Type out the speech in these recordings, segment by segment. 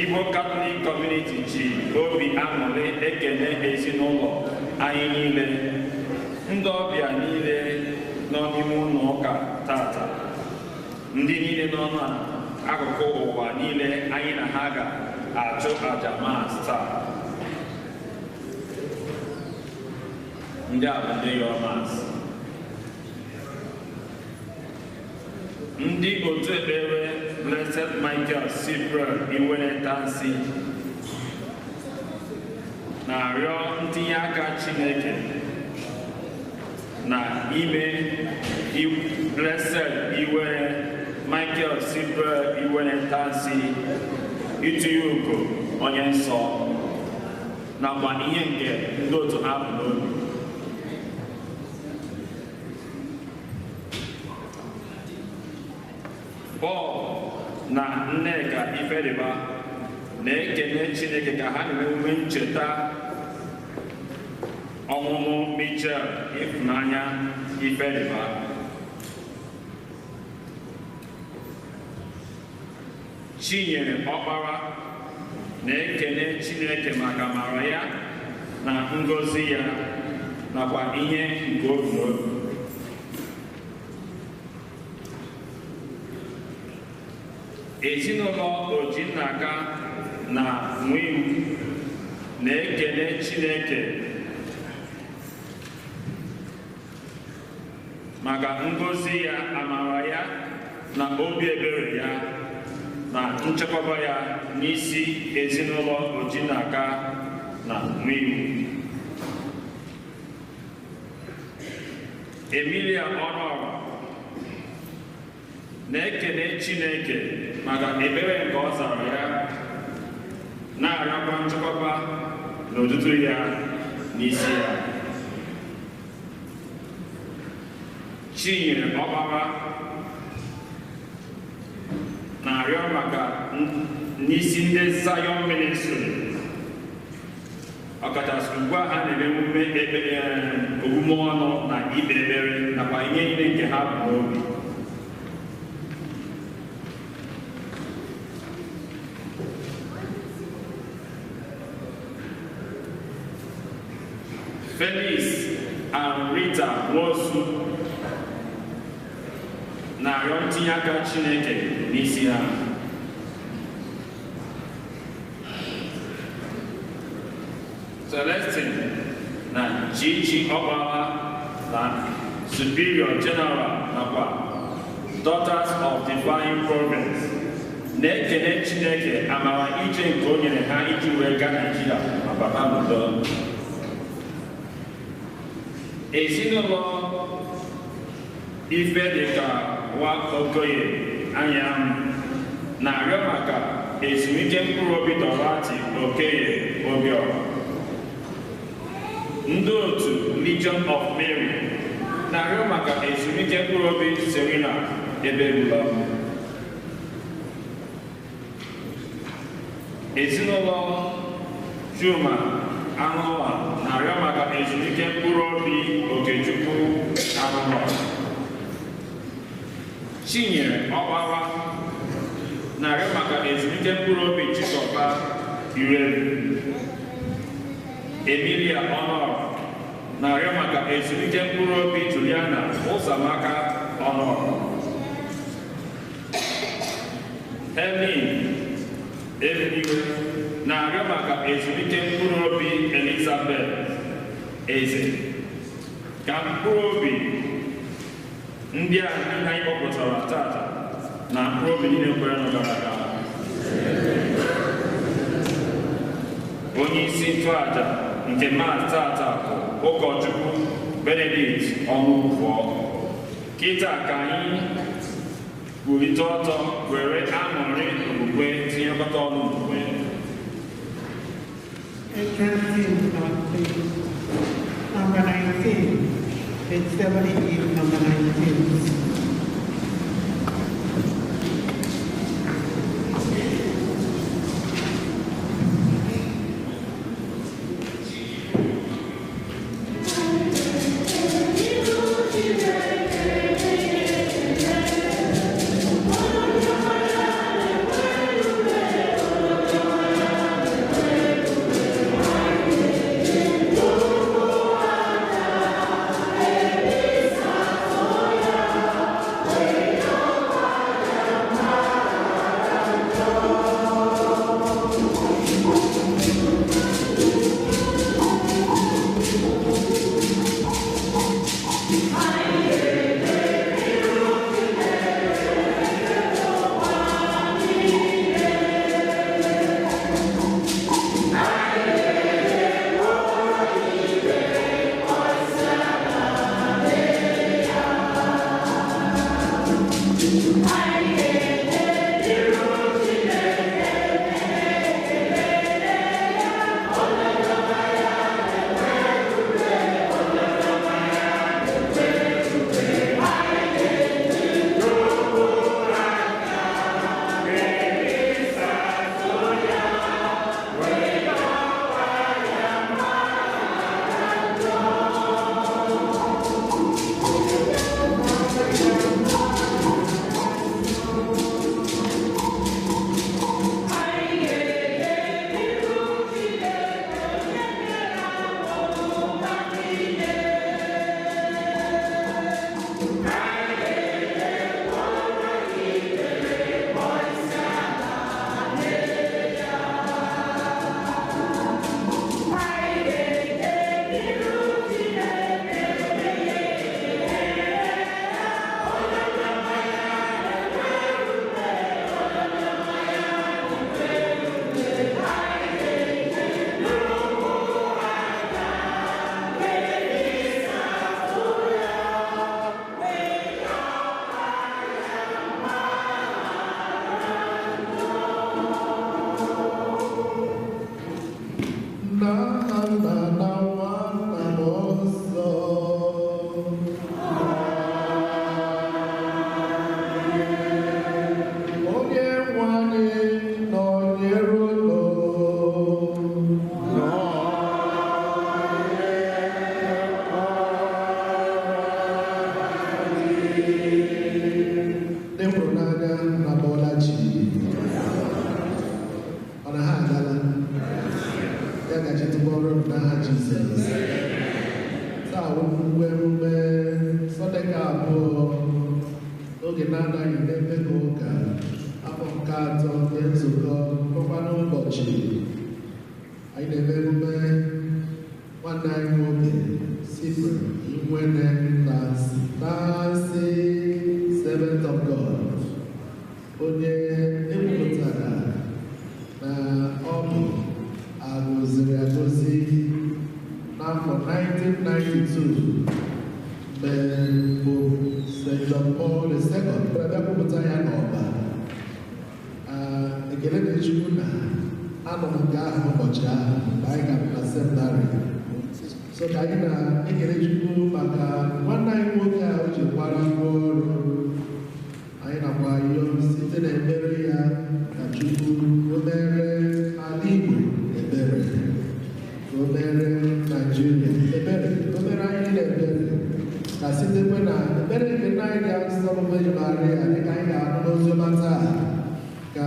Igbo Catholic Community ji obi aṅụrị ekene ezinụlọ anyị niile, ndị ọbịa niile nọ n'ime ụlọ ụka tata, ndị niile nọ n'akụkụ ụwa niile anyị na ha ga-achụ aja Mass taa. Ndị a bụ ndị yọrọ Mass. Ndị otu ekpere Blessed Michael Cyprian Iwene Tansi na-arịọ ntinye aka Chineke na ime Blessed Iwene Michael Cyprian Iwene Tansi itinye ugo onye nsọ nakwa ihe nke ndị otu ha bụ n'obi. Paul na Nneka Ifediba na-ekene Chineke ka ha na-eme emume ncheta ọmụmụ Michel Ifunanya Ifediba. Chinyere Ọkpara na-ekene Chineke maka amara ya na ngọzi ya nakwa ihe nke obi n'obi. Ezinụlọ Ojinnaka na Nwiwu na-ekele Chineke maka ngọzi ya, amara ya na obi ebere ya na nchekwaba ya n'isi ezinụlọ Ojinnaka na Nwiwu. Emilia Ọnụọra na-ekele Chineke maka ebere nke ọ zara ya, na-arịọkwa nchekwaba na otutu ya n'isi ya. Chinyere Ọkpara na-arịọ maka n'isi ndị Zion Ministry, ọkachasị ugbu a ha na-eme emume omume ọnụ na ikpe ekpere nakwa ihe niile nke ha bụ n'obi. Felix and Rita Nwosu na-arịọ ntinye aka Chineke n'isi ha. Celestine na Gigi Ọkpara na Superior General nakwa Daughters of Divine Providence na-ekele Chineke amara ije nke o nyere ha iji wee gaa Naịjirịa ma bata n'udo. Ezinụlọ ife dịka nwa Okoye Anyanwụ na-arịọ maka ezumike mkpụrụ obi Dorothy Okoye Obiora. Ndị otu Legion of Mary na-arịọ maka ezumike mkpụrụ obi Serena Ebebula. Ezinụlọ Chuma Anụwa na-arịọ maka ezumike mkpụrụ obi Okechukwu Anụwa. Chinyere Ọkpara na-arịọ maka ezumike mkpụrụ obi Chisoba Irebu. Emilia Ọnụọra na-arịọ maka ezumike mkpụrụ obi Juliana Ụzọamaka Ọnụọra. Helen Ebuniwe na-arịọ maka ezumike mkpụrụ obi Elizabeth Eze. Ka mkpụrụ obi ndị a niile anyị kpọpụtara tata na mkpụrụ obi niile kwere nọ gara aga. Onye isi nchụaja nke Mass tata bụ ụkọchukwu Benedict Ọnụkwuo. Kịta ka anyị kwurịta ọtọ were aṅụrị okwukwe tinyekọta ọnụ okwukwe. Number 19, page 78, number 19. Thank you. nke atọ nke nzukọ bụkwa n'ụbọchị anyị na-eme emume nwanne anyị nwoke Cyprian Iwene Tansi, servant of God, onye ekwupụtara na ọ bụ agọziri agọzi n'afọ 1992 mgbe bụ St. John Paul II bịara kwupụta ya n'ọba. Ekele na Chukwu na anọ m nke ahụ ụbọchị ahụ mgbe anyị gara na seminarị. So ka anyị na-ekele Chukwu maka nwanne anyị nwoke a o ji kwara ngwa ọrụ. Anyị nakwa ayọ site n'ekpere ya ka Chukwu o mere ala Igbo ebere, ka o mere Naijiria ebere, ka o mere anyị niile ebere, ka sitekwe na ekpere nke nna anyị dị nsọ bụ Virgin Maria dịka anyị ga-anụ n'oziọma taa, ka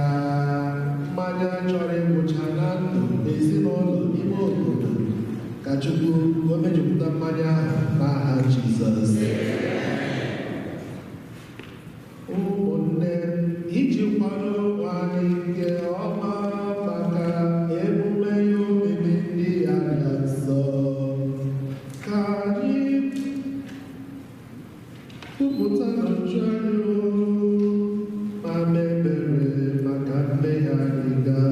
mmanya chọrọ ịgwụcha na ndụ ezinụlọ ime obodo, ka Chukwu o mejupụta mmanya ahụ n'aha Jizọs. Ụmụnne, iji kwado onwe anyị nke ọma maka emume ya omimi ndị ya dị nsọ, ka anyị kwupụta n'uju anyị ma mee ebere maka mmehie anyị gaa.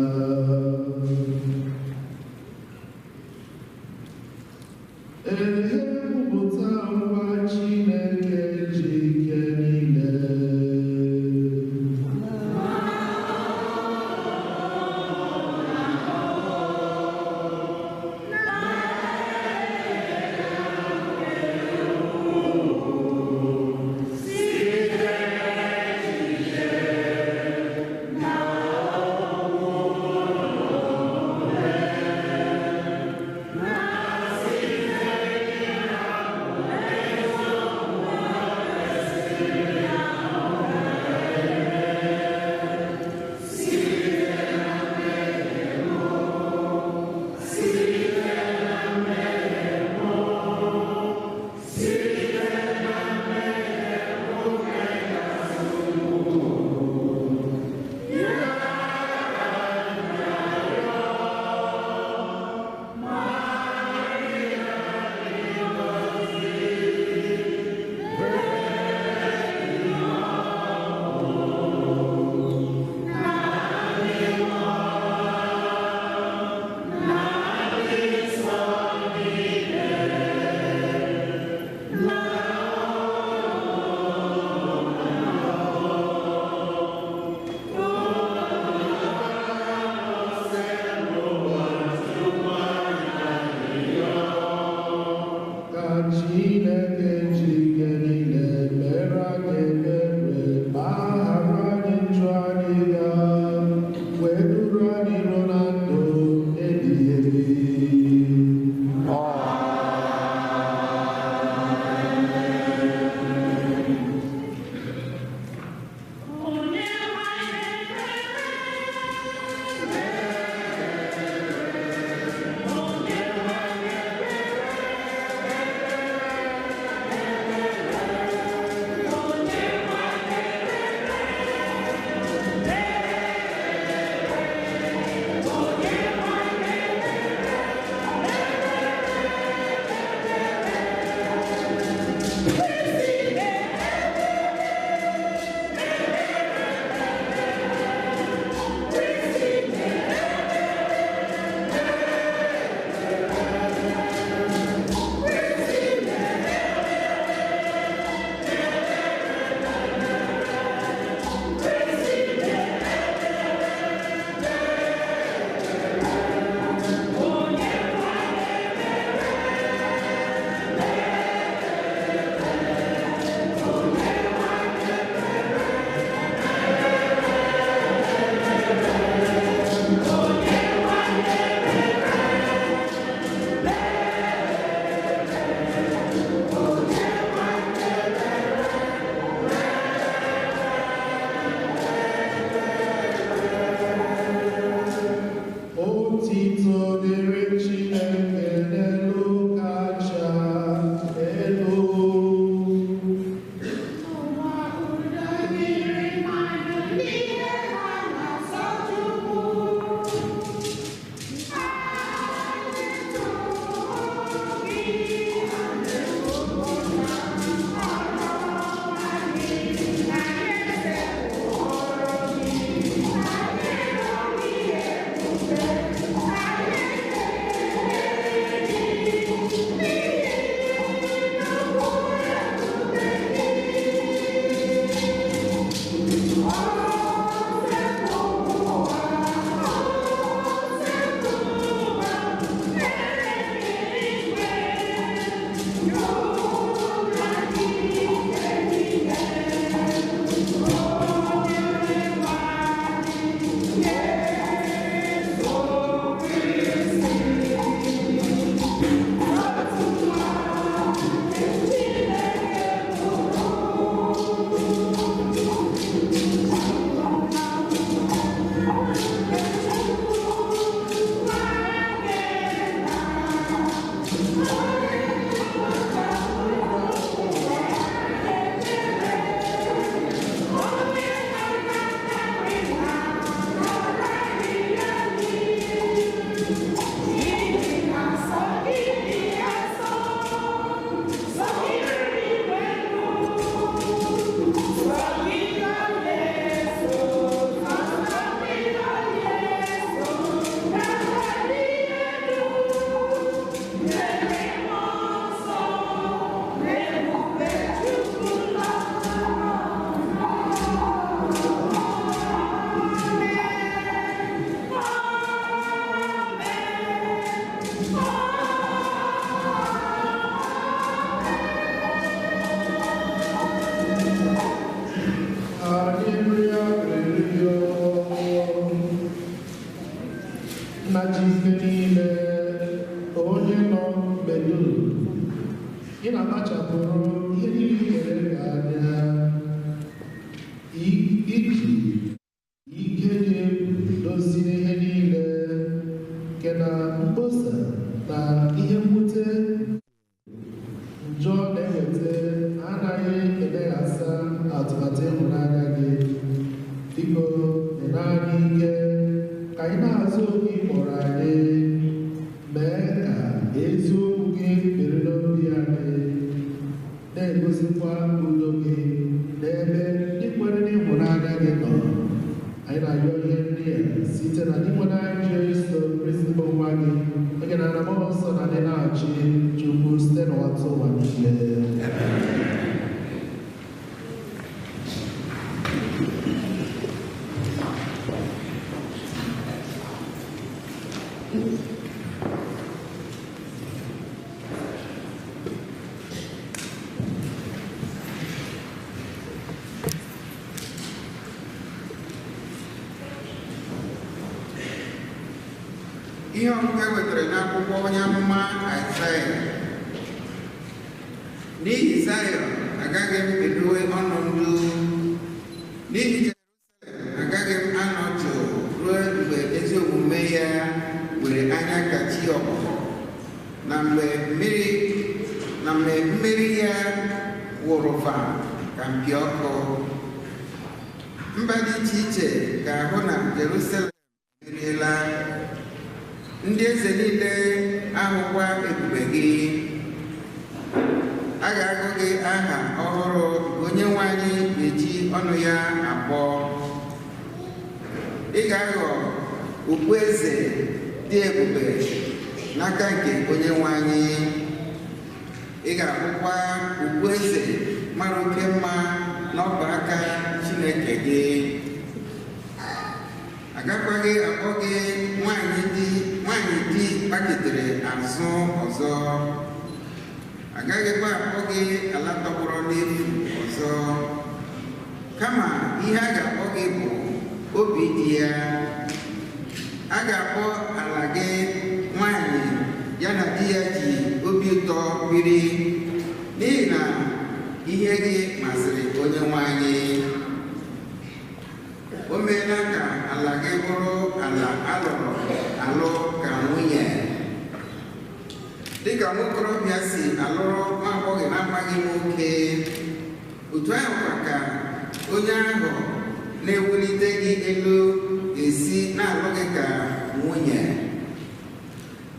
Ehe, kwupụta ngwa Chineke ji ike niile. Site na-akpachapụrụ ihe niile i kere eke anya, iji ike dị egwu dozie ihe niile, nke na mkposa na ihe mwute njọ na-eweta anaghị emeghasa atụmatụ ịhụnanya gị. Biko nyere anyị ike ka anyị na-azụ oge ị kpọrọ anyị, mee ka eziokwu gị biri n'obi anyị, na-egosikwa udo gị n'ebe ndị kwere n'ịhụnanya gị nọ. Anyị na-arịọ ihe ndị a site na Dinwenụ anyị Jesu Kristi bụ nwa gị, onye na-ana mmụọ nsọ na ndị na-achị Chukwu site n'ụwa ụwa niile. Ihe ọgụgụ e wetara n'akwụkwọ onye amụma Aịzaya. N'ihi Zayọn agaghị m edowe ọnụ ndụ, n'ihi Jerusalem agaghị m anọ jụụ ruo mgbe ezi omume ya were anya ka chi ọbụbọ, na mgbe mmiri ya wụrụ vam ka mpi ọkụ. Mba dị iche iche ga-ahụ na Jerusalem emeriela, ndị eze niile ahụkwa ebube gị. A ga-agụ gị aha ọhụrụ nke Onyenwe anyị ga-eji ọnụ ya akpọ. Ị ga-aghọ okpueze dị ebube n'aka nke Onyenwe anyị. Ị ga-abụkwa okpueze mara oke mma n'ọbụ aka Chineke gị. Agakwaghị akpọ gị nwanyị di kpaketere azụ ọzọ, agaghịkwa akpọ gị ala tọgbọrọ n'efu ọzọ, kama ihe a ga-akpọ gị bụ obi di ya. A ga-akpọ ala gị nwanyị ya na di ya ji obi ụtọ biri, n'ihi na ihe gị masịrị Onyenwe anyị. O meela ka ala gị bụrụ ala alụrụ alụ ka nwunye, dịka nwokorobịa si alụrụ nwa agbọghọ na-amaghị nwoke, otu ahụ kwa ka onye ahụ na-ewulite gị elu ga-esi na-alụ gị ka nwunye.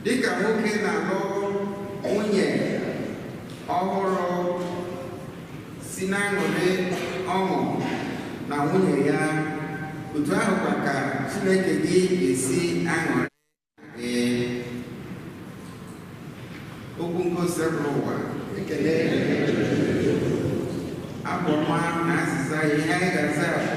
Dịka nwoke na-alụ nwunye ọhụrụ si na-aṅụrị ọṅụ na nwunye ya, otu ahụ kwa ka Chineke gị ga-esi aṅụrị gị. Okwu ngosi bụrụ ụwa ekele abụ ọma na azịza ya. Ihe anyị ga-aza bụ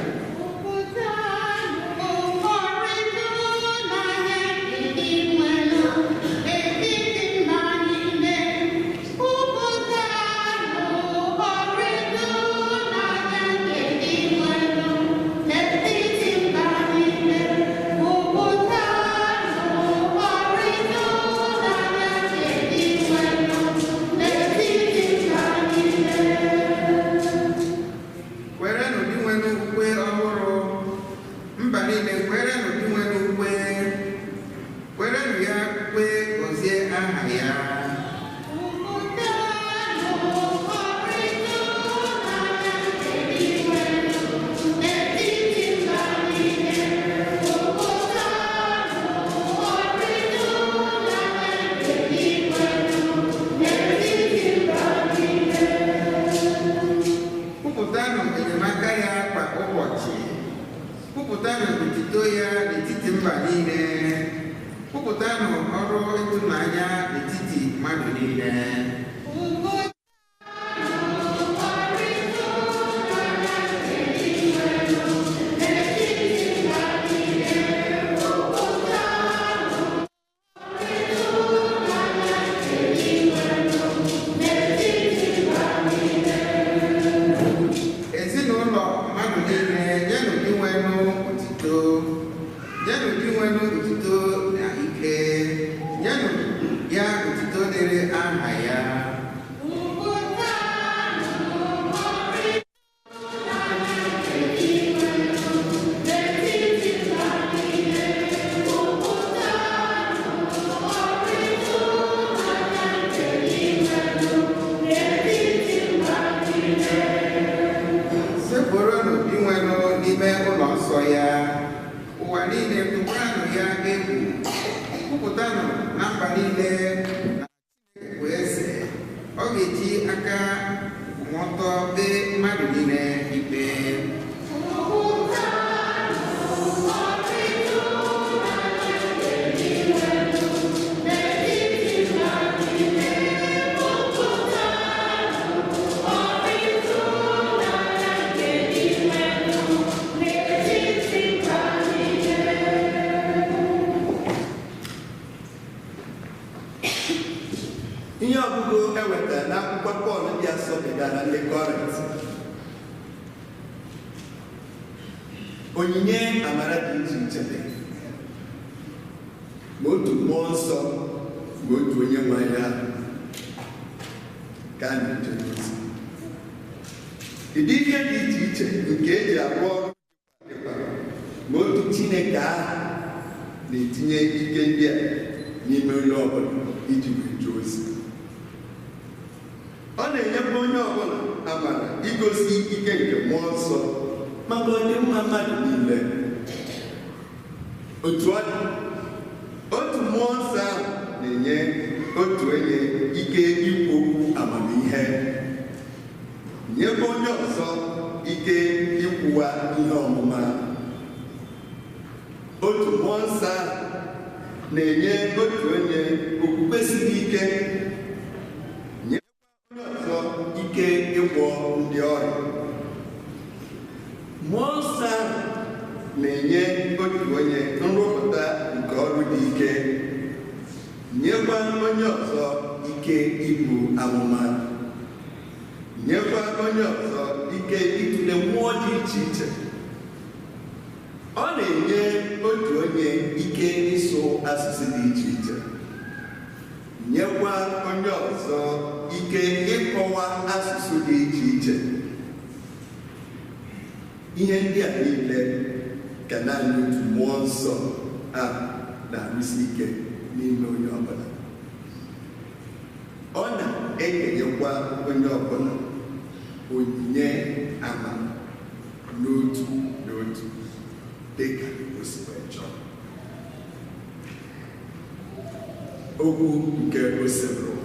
kwupụtanụ otuto ya n'etiti mba niile, kwupụtanụ ọrụ ịtụnanya n'etiti mmadụ niile. Ezinụlọ mmadụ niile, nyenụ Dinwenụ otuto, nyenụ Dinwenụ otuto na ike, nyenụ ya otuto dịrị aha ya. Ụwa niile tụkwaranụ ya egwu. Kwupụtanụ na mba niile na Chineke bụ eze. Ọ ga-eji aka nkwụmọtọ kpee mmadụ niile ikpe. Ihe ọgụgụ ewetara n'akwụkwọ Pọl dị asọ degara ndị Kọrint. Onyinye amara dị iche iche dị, ma otu mmụọ nsọ ma otu onye nwe anyị ahụ ka a na-eje ozi. Ụdị ihe dị iche iche nke eji arụ ọrụ dịkwa, ma otu Chineke ahụ na-etinye ike ndị a n'ime onye ọbụla iji wee jee ozi. Ọ na-enyekwa onye ọbụla amara igosi ike nke mmụọ nsọ maka ọdịmma mmadụ niile. Otu ọ dị, otu mmụọ nsọ ahụ na-enye otu onye ike ikwu okwu amamihe, nyekwa onye ọzọ ike ikwuwa ihe ọmụma. Otu mmụọ nsọ ahụ na-enye otu onye okwukwe siri ike, nyekwa onye ọzọ ike ịgwọ ndị ọrịa. Mmụọ nsọ ahụ na-enye otu onye nrụpụta nke ọrụ dị ike, nyekwa onye ọzọ ike ibu amụma, nyekwa onye ọzọ ike ịtụle mmụọ dị iche iche. Ọ na-enye otu onye ike ịsụ asụsụ dị iche iche, nyekwa onye ọzọ ike ịkọwa asụsụ dị iche iche. Ihe ndị a niile ka naanị otu mmụọ nsọ a na-arụsi ike n'ime onye ọbụla. Ọ na-ekenyekwa onye ọbụla onyinye amara n'otu n'otu dịka o si wee chọọ. Okwu nke Osebụrụwa.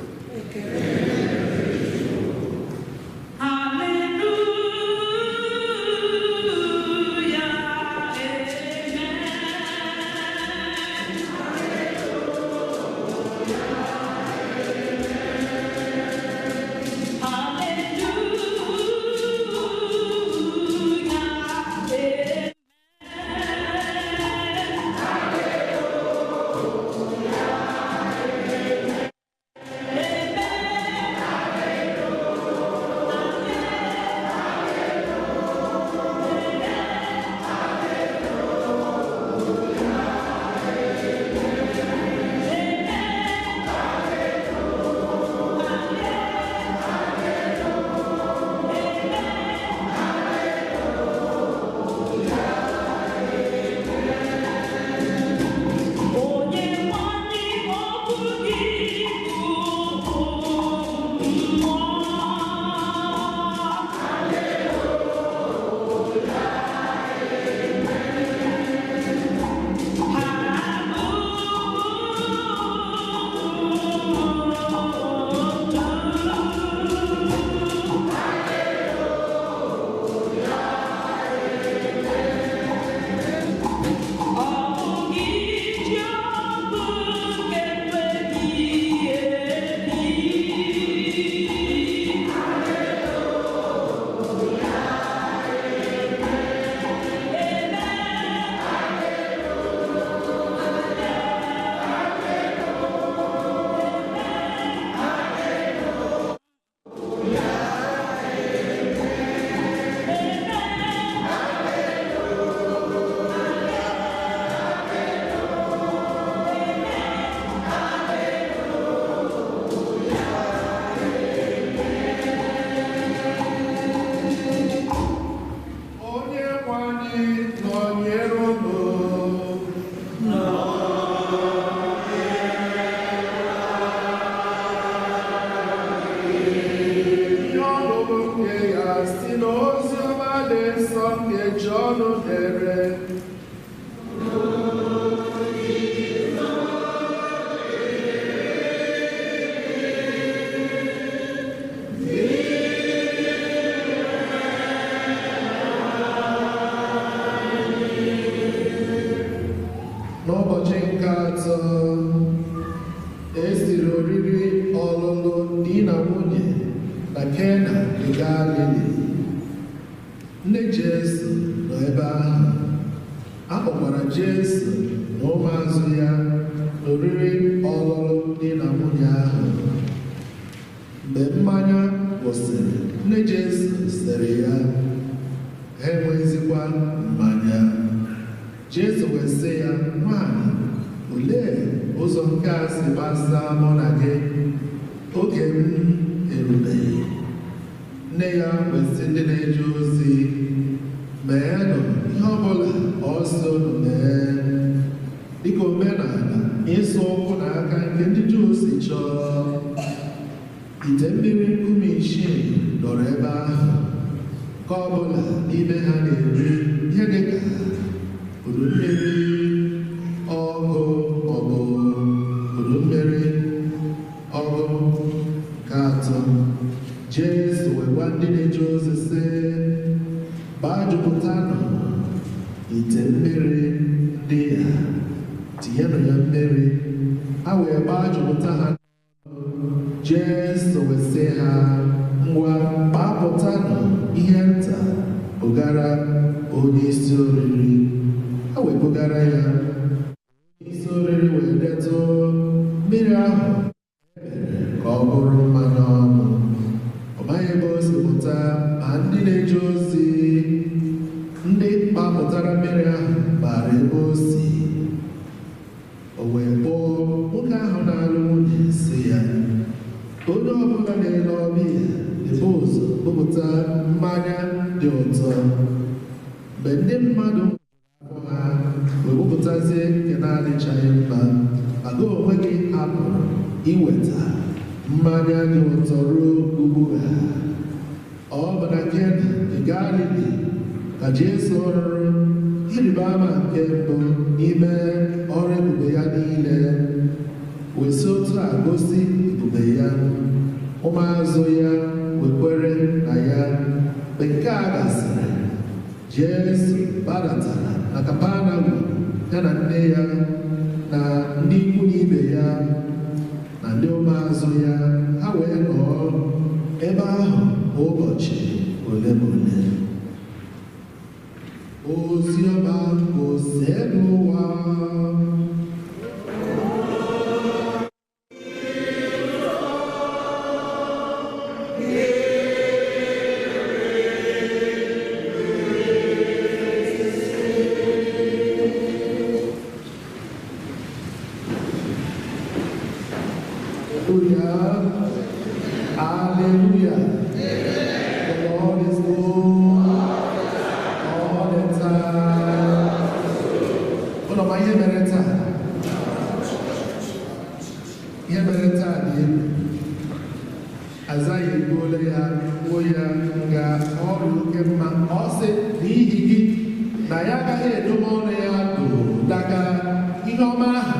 Si n'oziọma dị nsọ nke Jọn dere. Galili. Nne Jesu nọ ebe ahụ. A kpọkwara Jesu na ụmụazụ ya n'oriri ọlụlụ di na nwunye ahụ. Mgbe mmanya gwụsịrị, nne Jesu sịrị ya, ha enweghịzikwa mmanya. Jesu wee sị ya, nwaanyị, olee ụzọ nke a si gbasaa mụ na gị? Oge m erubeghị. Nne ya wee sị ndị na-eje ozi, meenụ ihe ọbụla ọ sị unu mee. Dịka omenala ịsụ ụkwụ na aka nke ndị Juu si chọọ, ite mmiri nkume isii nọrọ ebe ahụ, nke ọbụla n'ime ha na-eri ihe dịka udu mmiri ọgụ maọbụ udu mmiri ọgụ nke atọ. Jesu wee gwa ndị na-eje ozi sị, gbajupụtanụ ite mmiri ndị a, tinyenụ ya mmiri. Ha wee gbajupụta ha. Jesu wee sị ha, ngwa gbapụtanụ ihe nta bugara onye isi oriri. Ha wee bugara ya. Onye isi oriri wee detụ mmiri ahụ e mere ka ọ bụrụ mmanụ ọnụ. Ọ maghị ebe o si pụta, ma ndị na-eje ozi ndị gbapụtara mmiri ahụ maara ebe o si. O wee kpọọ nwoke ahụ na-alụ nwunye sị ya, onye ọbụla na-ele ọbịa ebu ụzọ bupụta mmanya dị ụtọ. Mgbe ndị mmadụ afọ ha wee bupụtazie nke na-adịchaghị mma, ma gị onwe gị hapụrụ iweta mmanya dị ụtọ ruo ugbu a. Ọ bụ na Kena nke Galili ka Jesu rụrụ ịrịba ama nke mbụ n'ime ọrụ ebube ya niile, wee si otu a gosi ebube ya. Ụmụazụ ya wekwere na ya. Mgbe nke a gasịrị, Jesu gbadatara na Kapanọm, ya na nne ya na ndị ikwu na ibe ya na ndị ụmụazụ ya. Ha wee nọọ ebe ahụ ụbọchị ole na ole. Ozi ọma Osebụrụwa. Hallelujah. Hallelujah. The Lord is good all the time. Ụlọ ma ihe mere taa. Ihe mere taa dị egwu. Aịzaya ekwuola ya, kwuo ya nga ọrụ oke mma. Ọ sị n'ihi gị na ya agaghị edobe ọnụ ya doo daga ihe ọma ahụ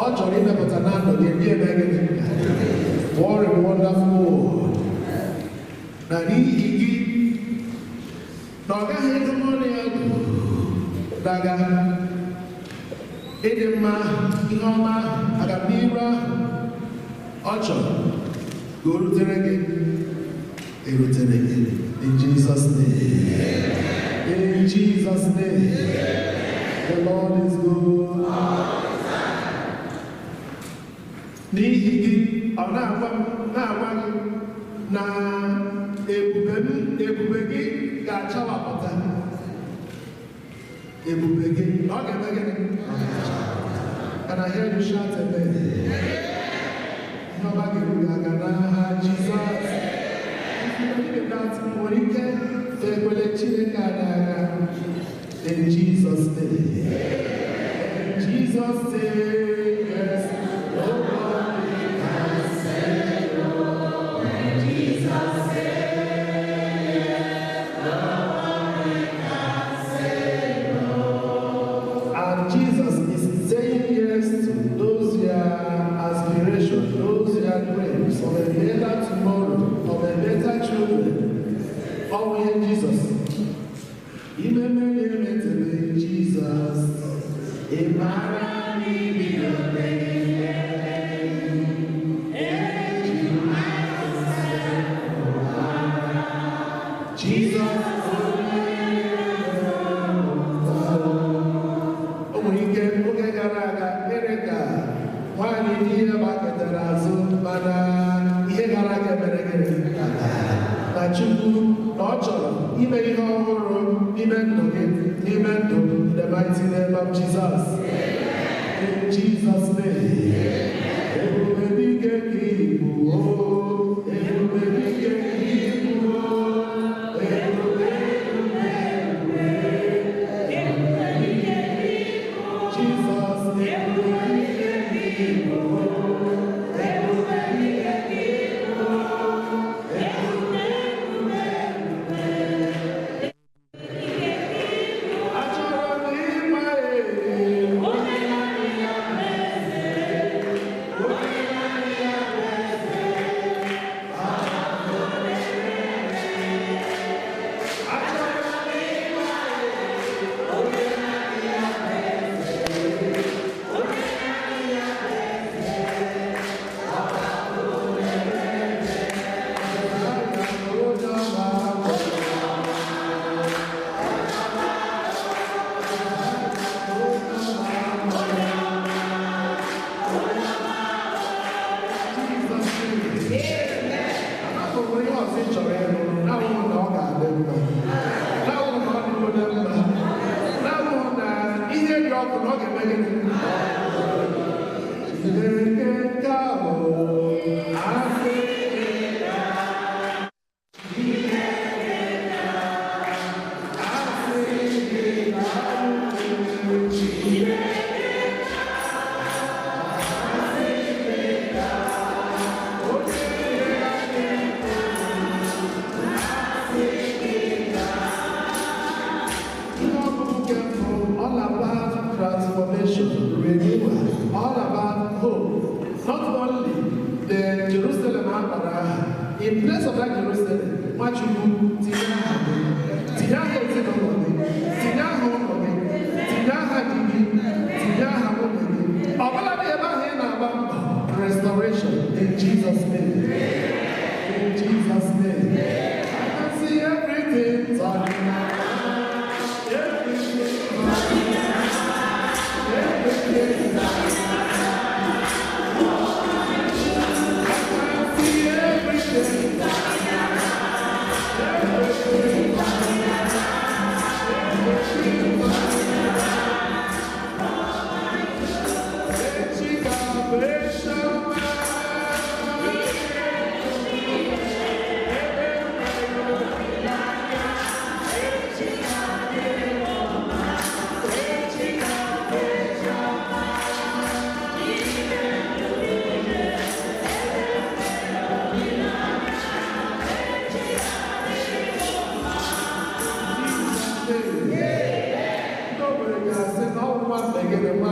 ọ chọrọ imepụta na ndụ gị ndị eme gịnị. What a wonderful word. Na n'ihi gị na ọ gaghị edobe ọnụ ya doo daga ịdị mma ihe ọma ahụ agamnihu ahụ ọ chọrọ ka o rutere gị erutere gị. In Jesus' name. In Jesus' name. The Lord is good. N'ihi gị ọ na-agwa m na-agwa gị na ebube m ebube gị ga-achawapụta. Ebube gị ọ ga-eme gịnị? Can I hear you shout amen? Ihe ọma ga-eru gị aka n'aha Jizọs. If you believe in that, nwere ike fekwele Chineke anyị aka. In Jesus' name. In Jesus' name, yes. Nobody can say no. In Jesus' name, nobody can say no. And Jesus is saying yes to those your aspirations, those your dreams of a better tomorrow, of a better children. Oh, yeah, Jesus. Jesus. Jizọs o nwere ike oge gara aga mere ka nwaanyị di ya gbakọtara azụ mana ihe gara aga mere gịnị na Chukwu na ọ chọrọ ime ihe ọhụrụ n'ime ndụ gị n'ime ndụ in the mighty name of Jesus. In Jesus' name. Ebube dike ka ị bụ, ebube dike ka ị bụ, ebube ebube ebube dike ka ị bụ, Jizọs ebube dike ka ị bụ, ebube dike ka ị bụ, ebube ebube ebube dike ka ị bụ. Achọrọ m ịma onye naanị ya bụ eze, onye naanị ya bụ eze. All about transformation, renewal, all about hope. Not only the Jerusalem akpara, in place of that Jerusalem, Nwachukwu tinye aha gị, tinye aha ezinụlọ gị, tinye aha ụlọ gị, tinye aha di gị, tinye aha nwunye gị. Ọbụladị ebe ahụ ị na-agba mbọ, restoration in Jesus' name. In Jesus' name. I can see everything turning around. Everything turning around. Everything turning around. I can see everything turning around. Everything turning around.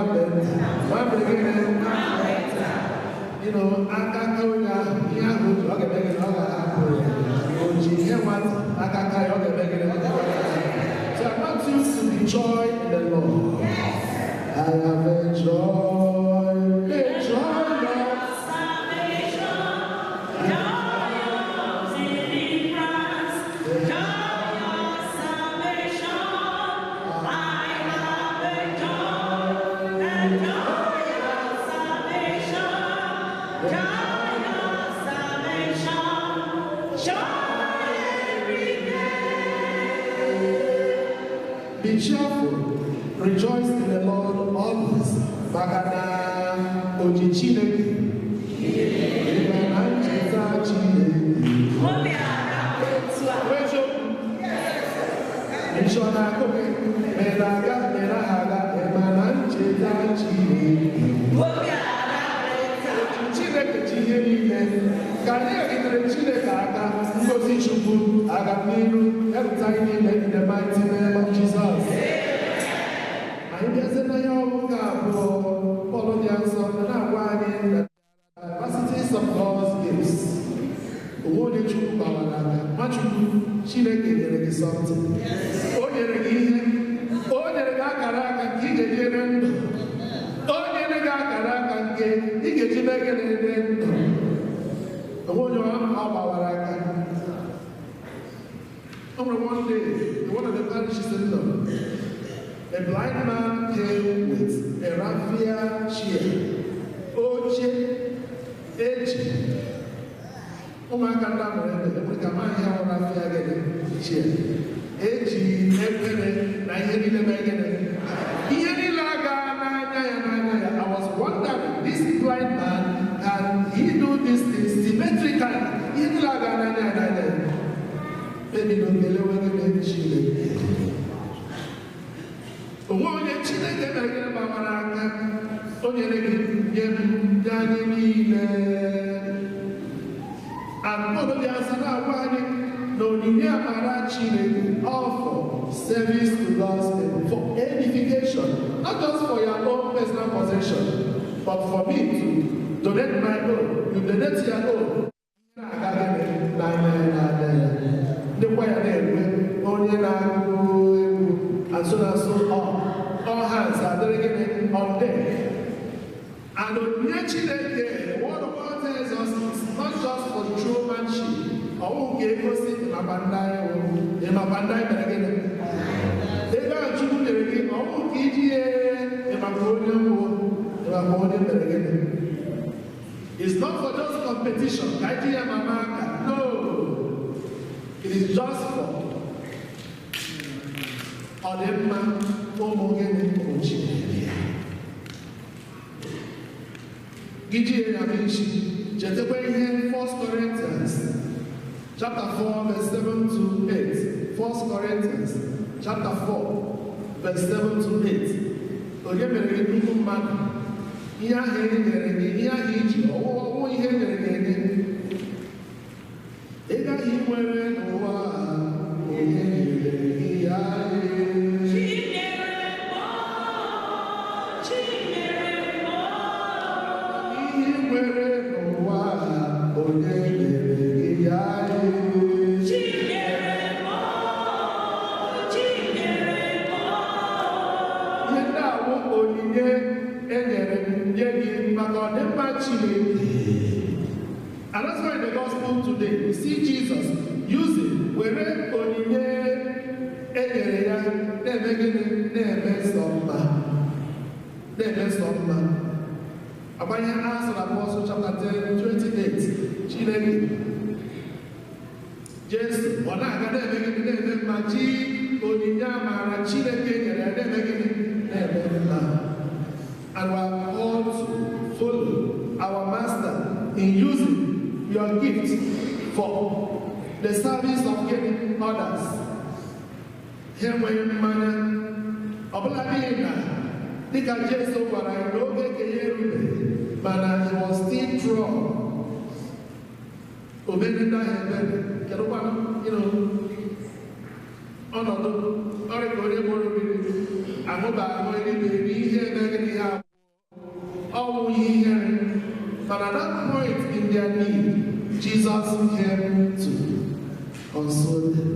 Everything turning around. You know, aka aka onye ahụ ihe ahụ o ji ọ ga-eme gịnị ọ ga-ahapụ ya o ji ihe nwata aka aka ya ọ ga-eme gịnị ọ ga-ahapụ ya. So I want you to be joy in the Lord. I have a joy, a joy of Salvation, joy of deliverance, joy of salvation. I have a joy, the joy of salvation, joy of salvation, joy every day. Be cheerful, rejoice in the Lord always. Maka na oji Chineke, ịma na ncheta Chineke. Obi ara otu a. Eziokwu, nchọ na-akụ gị, ma ị na-aga, ma ị naghị aga, ịma na ncheta Chineke. Obi ara otu a. Chineke ji ihe niile ka anyị megidere Chineke aka ngozi Chukwu aga n'iru erute anyị niile in the mighty name of Jesus. Anyị bịazie na ihe ọgụ nke abụọ Pọl dị nsọ na-agwa anyị na diversities of God's gifts. Onwe onye Chukwu gbawara aka Nwachukwu Chineke nyere gị something. O nyere gị ihe, o nyere gị akara aka nke ị ga-eji ere ndụ. O nyere gị akara aka nke ị ga-eji mee gịnị dị ndụ. Onwe onye ọ gbawara aka. Only one day, in one of the parishes in London, a blind man came with a raffia chair. Oche, eji. Ụmụaka ndị amụrụ ebe, enwere ka amaghị ihe raffia gịnị chair. Eji ekpere na ihe niile mee gịnị. Ihe niile aga n'anya ya n'anya ya. I was wondering, this blind man, can he do this thing symmetrically? Ihe niile aga n'anya ya n'anya ya. Ebido kelewe gịnị Chineke. Onwe onye Chineke mere gịnị gbawara aka, o nyere gị nye m nye anyị niile. And Paul dị asọ na-agwa anyị na onyinye amara Chineke all for service to God's people, for edification, not just for your own personal possession, but for me to donate my own, you donate your own. Na-aga gịnị n'anya ya n'anya ya. Ndị kwaya na-enwe onye na-agụ egwu and so on. All hands adịrị gịnị on deck. And onyinye Chineke, the word of God tells us, is not just for showmanship. Ọwụ ka egosi ịmakwa ndị anyị wụ, ịmakwa ndị anyị mere gịnị. Ego ahụ Chukwu nyere gị, ọwụ ka iji ya ịmakwa onye mbụ, ịmakwa onye mere gịnị. It's not for just competition, ka iji ya mama aka. No. It is just for ọdịmma ụmụ gịnị ụmụ Chineke. Gị ji ya bụ isi, chetakwa ihe 1 Corinthians chapter 4 verse 7 to 8. 1 Corinthians chapter 4 verse 7 to 8. Onye mere gị nnukwu mmadụ, ihe ahụ e nyere gị, ihe ahụ iji, ọwụwụ ihe e nyere gị enye. Ego ahụ ị nwere n'ụwa a, onye nyere gị ya ihe ị nwere n'ụwa a, onye nyere gị ya. Ihe ndị a wụ onyinye e nyere nye gị maka ọdịmma Chineke. And that's why in the gospel today, we see Jesus using were onyinye e nyere ya na-eme gịnị na-eme nsọ mma. Na-eme nsọ mma. Agbanye Acts of Apostles chapter 10, 28, Chineke Jesu ọ na-aga na-eme gịnị na-eme mma ji onyinye amara Chineke nyere ya na-eme gịnị na-eme mma. And we are called to follow our master in using your gift for the service of giving others. Ha enweghị mmanya ọbụla n'ihi na dịka Jesu gwara anyị n'oge nke ya erubeghị, mana he was still drawn. Omere ndị ahụ ebere, kedụkwanụ ọnọdụ ọrịa ka onye mụrụ mmiri aṅụba aṅụ eriberi ihe emeghị ihe abụọ ọnwụ ihe ihere. But at that point in their need, Jesus came to console them.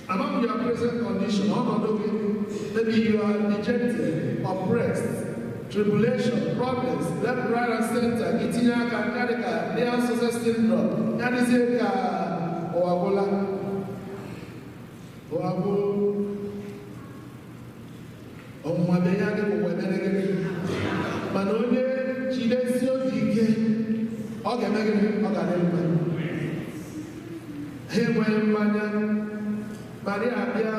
Among your present condition, ọnọdụ gị, maybe you are dejected, oppressed, tribulation, problems, left, right, and center, itinye aka ya dịka near success syndrome, ya dịzie ka ụwa gwụla. Ụwa gwụ ọnwụnwa bụ ihe adịghị ụwa emere gịnị. Mana onye jidesi obi ike, ọ ga-eme gịnị? Ọ ga-adị mma. Ha enweghị mmanya. Maria bịa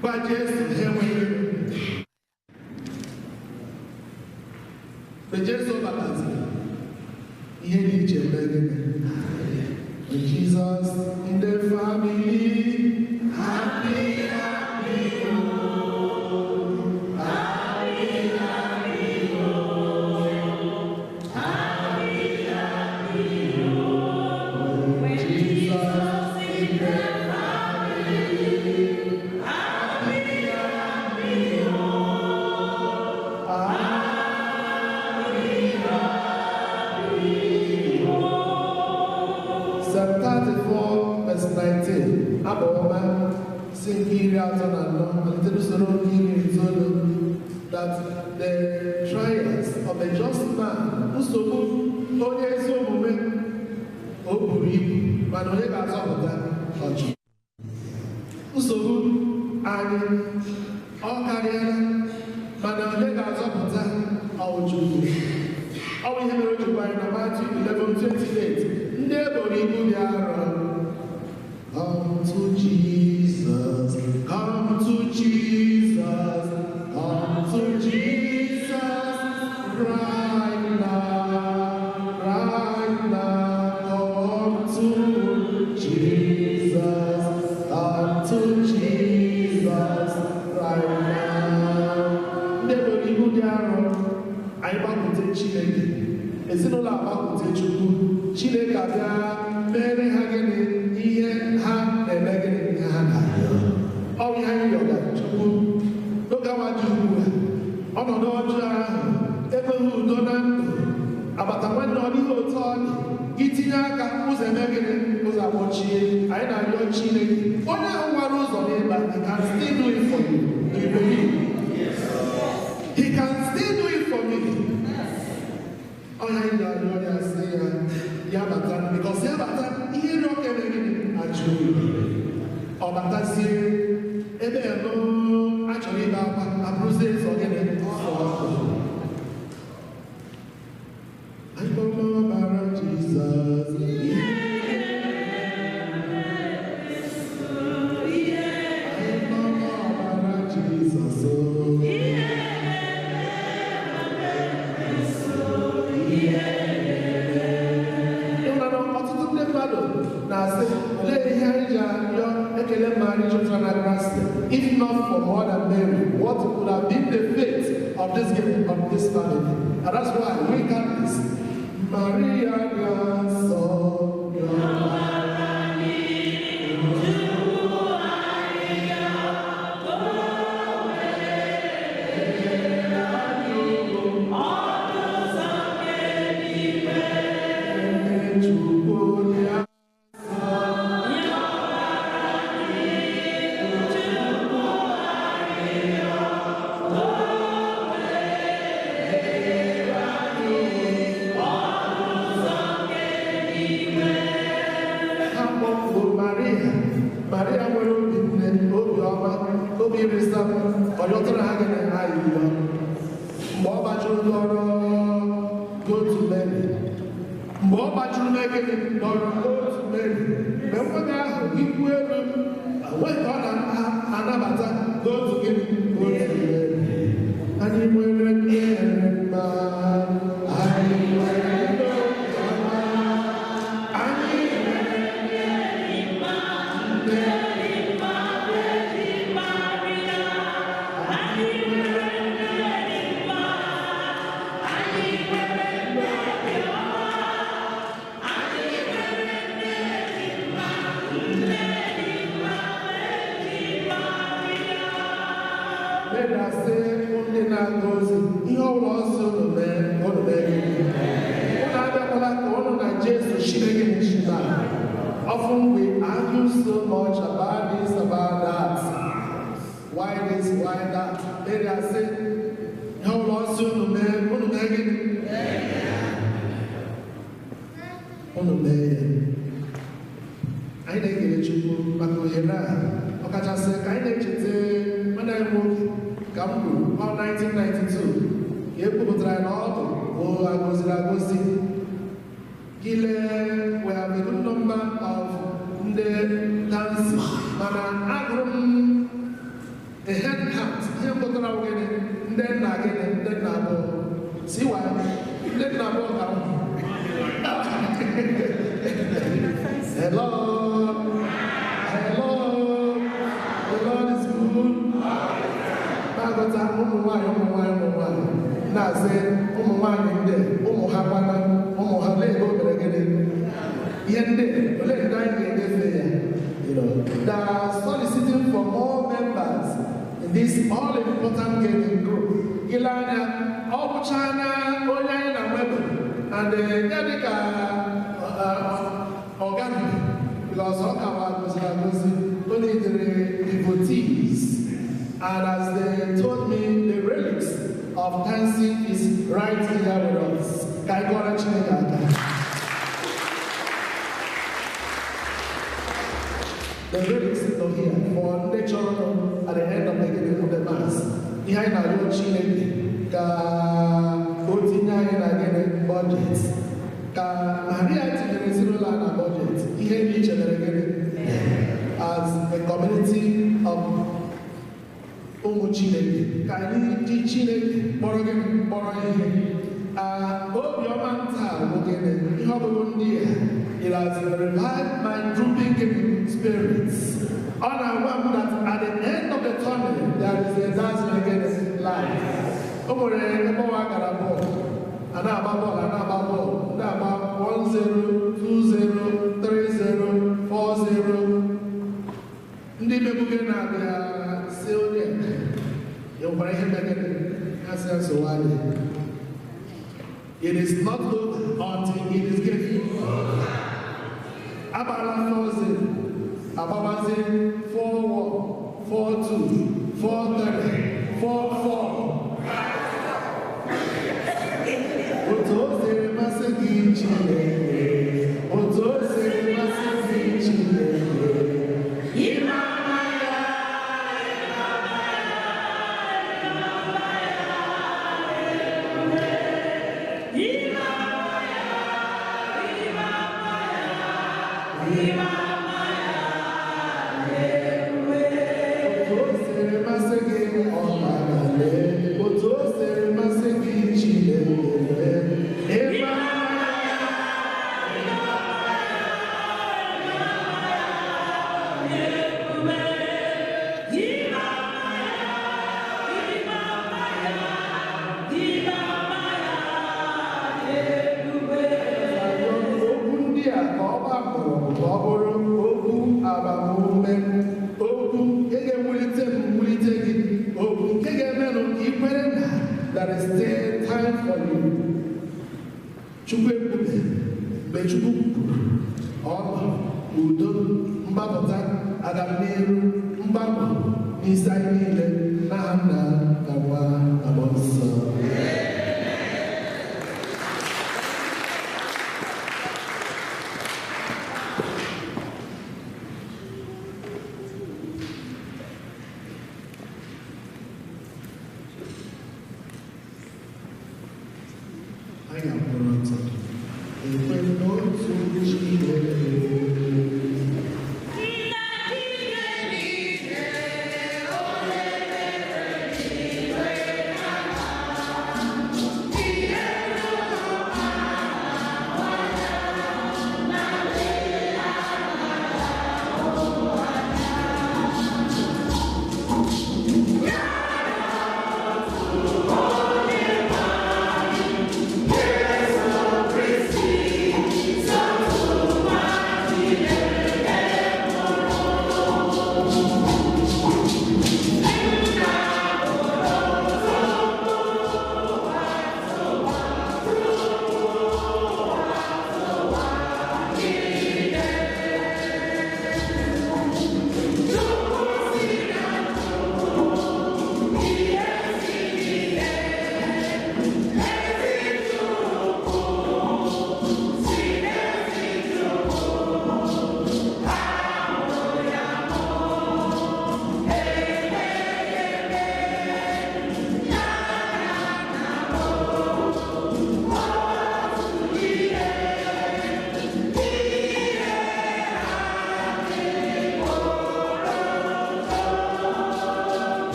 gwa Jesu ha enweghị ego. Mgbe Jesu bataziri, ihe dị iche eme gịnị? With Jesus in the family, happy, happy, oh, happy, happy, oh, happy, happy, oh. With Jesus in the family, happy, happy, oh, happy, happy, oh. Psalm 34, verse 19. Abụ ọma si nke 34, malite n'usoro nke 19, that the trials of a just man, nsogbu onye ezi omume o buru ibu, mana onye ga-azọpụta ọchụ. Nsogbu anyị ọ karịala, mana onye ga-azọpụta ọwụ Chukwu. Ọ bụ ihe mere o ji gwa anyị na Matthew 11:28, ndị eboro ibu dị arọ. Come to Jesus, come to Jesus, come to Jesus right now, right now. Come to Jesus, come to Jesus right now. Ndị eboro ibu dị arọ, anyị gbakwute Chineke, ezinụlọ agbakwute Chukwu, Chineke abịa mere ha gịnị? Ihe ha na-eme gịnị? Ihe ha na-arịọ. Ọ bụ ihe anyị rịọga Chukwu n'oge awa dị ugbu a, ọnọdụ ọjọọ ahụ, enweghị udo na ndụ, agbata nwanne ọ dịghị otu ọ dị, itinye aka ụzọ eme gịnị? Ụzọ akpọchie. Anyị na-arịọ Chineke, onye ahụ nwere ụzọ n'ịba, he can still do it for you. Do you believe? He can still do it for me. Onye anyị na-arịọ ya sị ya, ya bata, because ya bata, ihe ịrịọ ka eme gịnị? Ajụ oyi. Ọ batazie ebe eno achọrọ ibe akwa, abụrụzie ụzọ gịnị? Ụzọ ọkụ. Anyị kpọrọ ọbara Jizọs. Anyị kpọrọ ọbara Jizọs. Ịhụnanya ọtụtụ ndị mmadụ na-asị, olee ihe anyị ji arịọ ekele ma anyị chọtara na gracia? If not for Mother Mary, what would have been the fate of this gift of this family? And that's why we Catholics, Maria dị nsọ, Chukwu dị ha kpọkwuru Maria. Maria nwere obi nne, obi ọma, obi risa, ọ yọtara ha gịnị? Ha yiri mgbe ọ gbajuru n'ọrụ, go to Mary. Mgbe ọ gbajuru n'egịnị n'ọrụ, go to Mary. Mgbe nwoke ahụ ikwu elu enweghị ka ọ na-anabata, go to gịnị? Go to Mary. Anyị nwere nne mma, anyị nwere nne ọma, anyị nwere nne. Mary asị ndị na-aga ozi, ihe ọbụla ọsọ unu mee, unu mee gịnị? Unu abịakwala ka unu na Jesu Chineke nchita. Often we argue so much about this, about that. Why this, why that? Mary asị, ihe ọbụla ọsọ unu mee, unu mee gịnị? Unu mee ya. Anyị na-ekele Chukwu maka ohere a, ọkachasị ka anyị na-echeta nwanne anyị nwoke ka m kwuru ọ 1992 ka e kwupụtara ya na ọ bụ agọziri agọzi. Gile, we have a good number of ndị tansi, mana agụrụ m the head count, ihe pụtara bụ gịnị? Ndị nna gịnị? Ndị nna abụọ siwa, ndị nna abụọ ka m. Hello, hello, the Lord is good. Na-agụta ụmụ nwanyị, ụmụ nwanyị, ụmụ nwanyị na-asị ụmụ nwanyị ndị ụmụ ha kwana, ụmụ ha lee ebe o mere gịnị? Ihe ndị olee ndị anyị ga-enyefe ya? They are soliciting for more members in this all important gaming group. Ile anya, ọ bụcha na onye anyị na nwebe and ya dịka ọganihu, because ọ ka wa goziri agozi, o needere devotees. And as they told me, the relics of Tansi is right here with us. Ka anyị kọrọ Chineke aka. The relics drinks nọ here for ndị chọrọ at the end of the mass. Ihe anyị na-arịọ Chineke ka o tinye anyị na gịnị budget. Ka Maria tinyere ezinụlọ a na budget, ihe dị iche mere gịnị? As a community of ụmụ Chineke, ka anyị ji Chineke kpọrọ gịnị kpọrọ ihe. Obiọma nta bụ gịnị? Ihe ọgụgụ ndị a, it has revived my drooping spirits. Ọ na-agwa m that at the end of the tunnel there is a dazzling light. O nwere ebe ọwa gara bọọlụ, a na-agba bọọlụ, a na-agba bọọlụ, ndị agba 1-0, 2-0, 3-0, 4-0. Ndị mebuge na-abịa si onye ya nwekwara ihe megide ha si nsogbu adịghị. It is not over until it is given. Agbala 4-0, agbabazie 4-1, 4-2, 4-3, 4-4. Otu o siri masị gị Chineke, otu o siri masị gị Chineke, ịma mma ya, ịma mma ya, ịma mma ya, ịma mma ya, ịma mma ya, ịma mma ya, ebube. Otu o siri masị gị ọbara lee, otu o siri masị gị Chineke, ịma mma ya, ịma mma ya, ịma mma ya, ebube. Ịma mma ya, ịma mma ya, ịma mma ya, ebube. Okwu ndị a ka ọ gbapụrụ ka ọ bụrụ okwu agbamume, okwu nke ga-ewulite m wulite gị, okwu nke ga-emenụ ka ị kwere na there is still time for you. Chukwu ekwube mgbe Chukwu kwuru ọṅụ, udo, mgbapụta, agamnihu, mgbapụ n'isi anyị niile n'aha Nna na Nwa na Mmụọ Nsọ. Anyị ga-akwụrụ ọtọ. Ekwe n'otu Chineke. Nna ike niile, onye mere n'igwe na ala,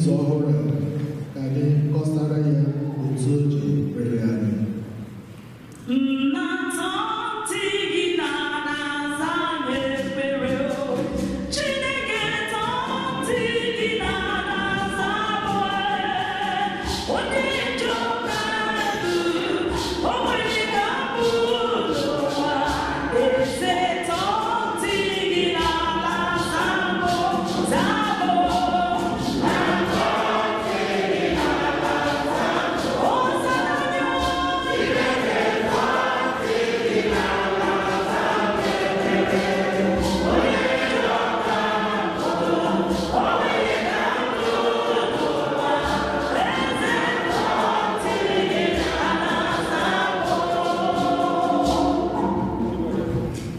N'izu ọhụrụ a, ka anyị kọsara ya otu o ji rere anyị.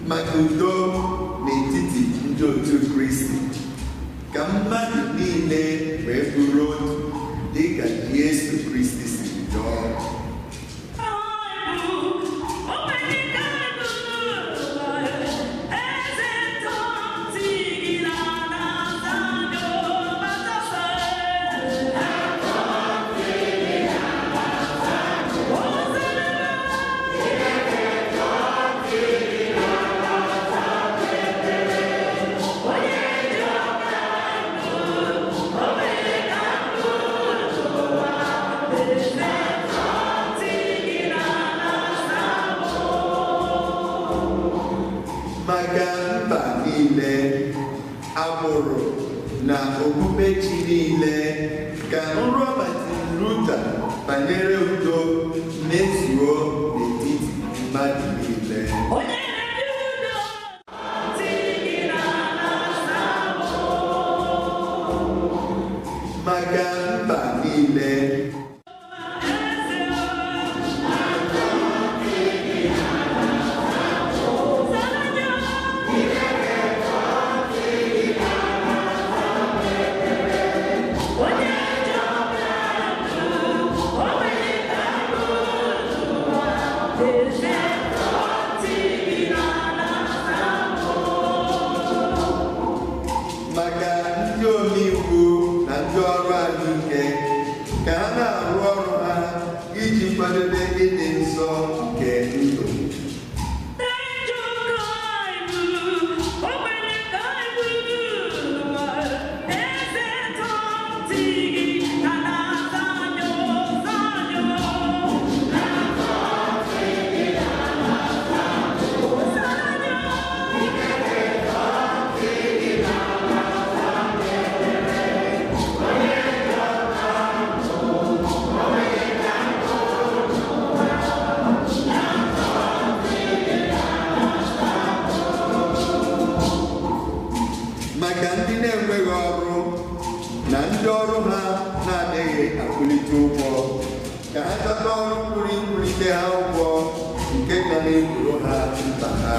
Maka udo n'etiti ndị otu Kristi, ka mmadụ niile wee bụrụ otu dị ka Jesu Kristi si dọọ. Maka mba niile, agbụrụ na okpukpechi niile, ka nrọ Martin Luther banyere udo mezuo n'etiti mmadụ niile. Maka mba niile, maka ndị omeiwu na ndị ọrụ ahụike, ka ha na-arụ ọrụ ha iji kwadobe ịdị nsọ nke ndụ. Maka ndị na-enweghị ọrụ na ndị ọrụ ha na-adịghị akwụlite ụgwọ, ka ha chọta ọrụ pụrụ ikwulite ha ụgwọ nke ga na-egboro ha mkpa ha.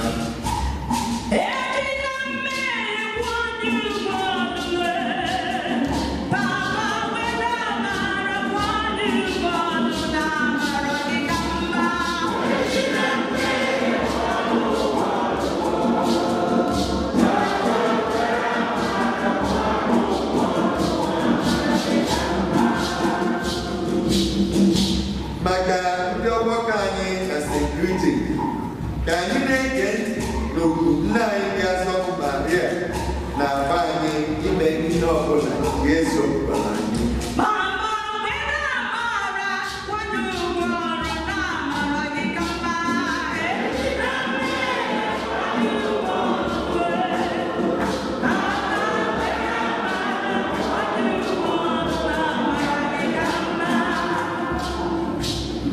Maka ndị ọgbakọ anyị na St. Lutin, ka anyị na-ege ntị n'okwu nna anyị dị asọ bụ Maria na-agba anyị ime ihe ọbụla Jesu gwara anyị.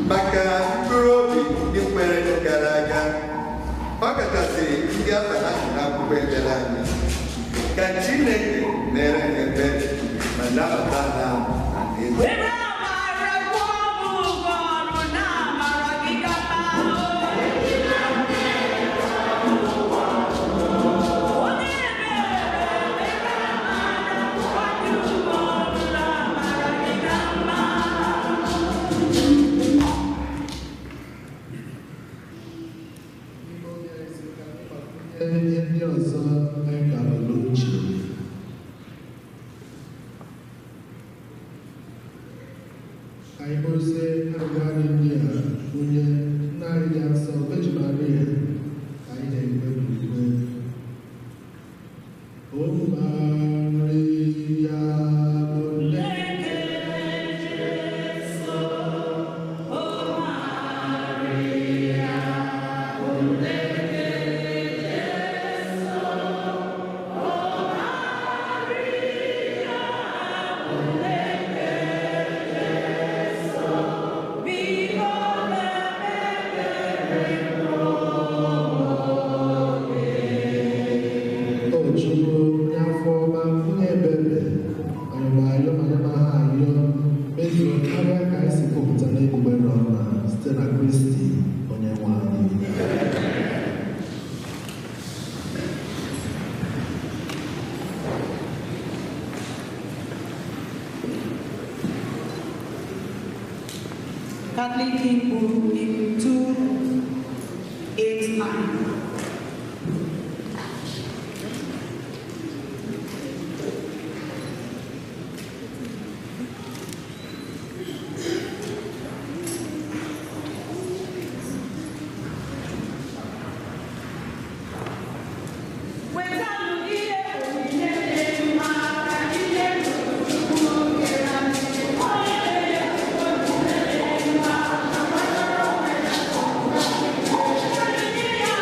Maka mkpụrụ obi ndị kwere gara aga, ọ kachasị ndị afa ha dị n'akwụkwọ ekpere anyị, ka Chineke mere ha ebere ma nabata ha n'alaeze. Ihe ndị ọzọ anyị ka bụ n'uche. Anyị bụrụzie arịrịọ anyị ndị a onye nna anyị dị nsọ Virgin Maria ka anyị na-ekpe n'okwukwe. O Maria bụ nne O Chukwu onye afọ ọma onye ebere anyị na-arịọ ma ya ma ha arịọ mezuo karịa ka anyị si kwupụta n'egbugbere ọnụ a, site na Kristi onye nwe anyị. Catholic Hymn Book, hymn 289. Wetanụ ihe onyinye dị mma ka ihe Chukwu kere anyị. Onye na-enye onyinye dị mma, onye ya.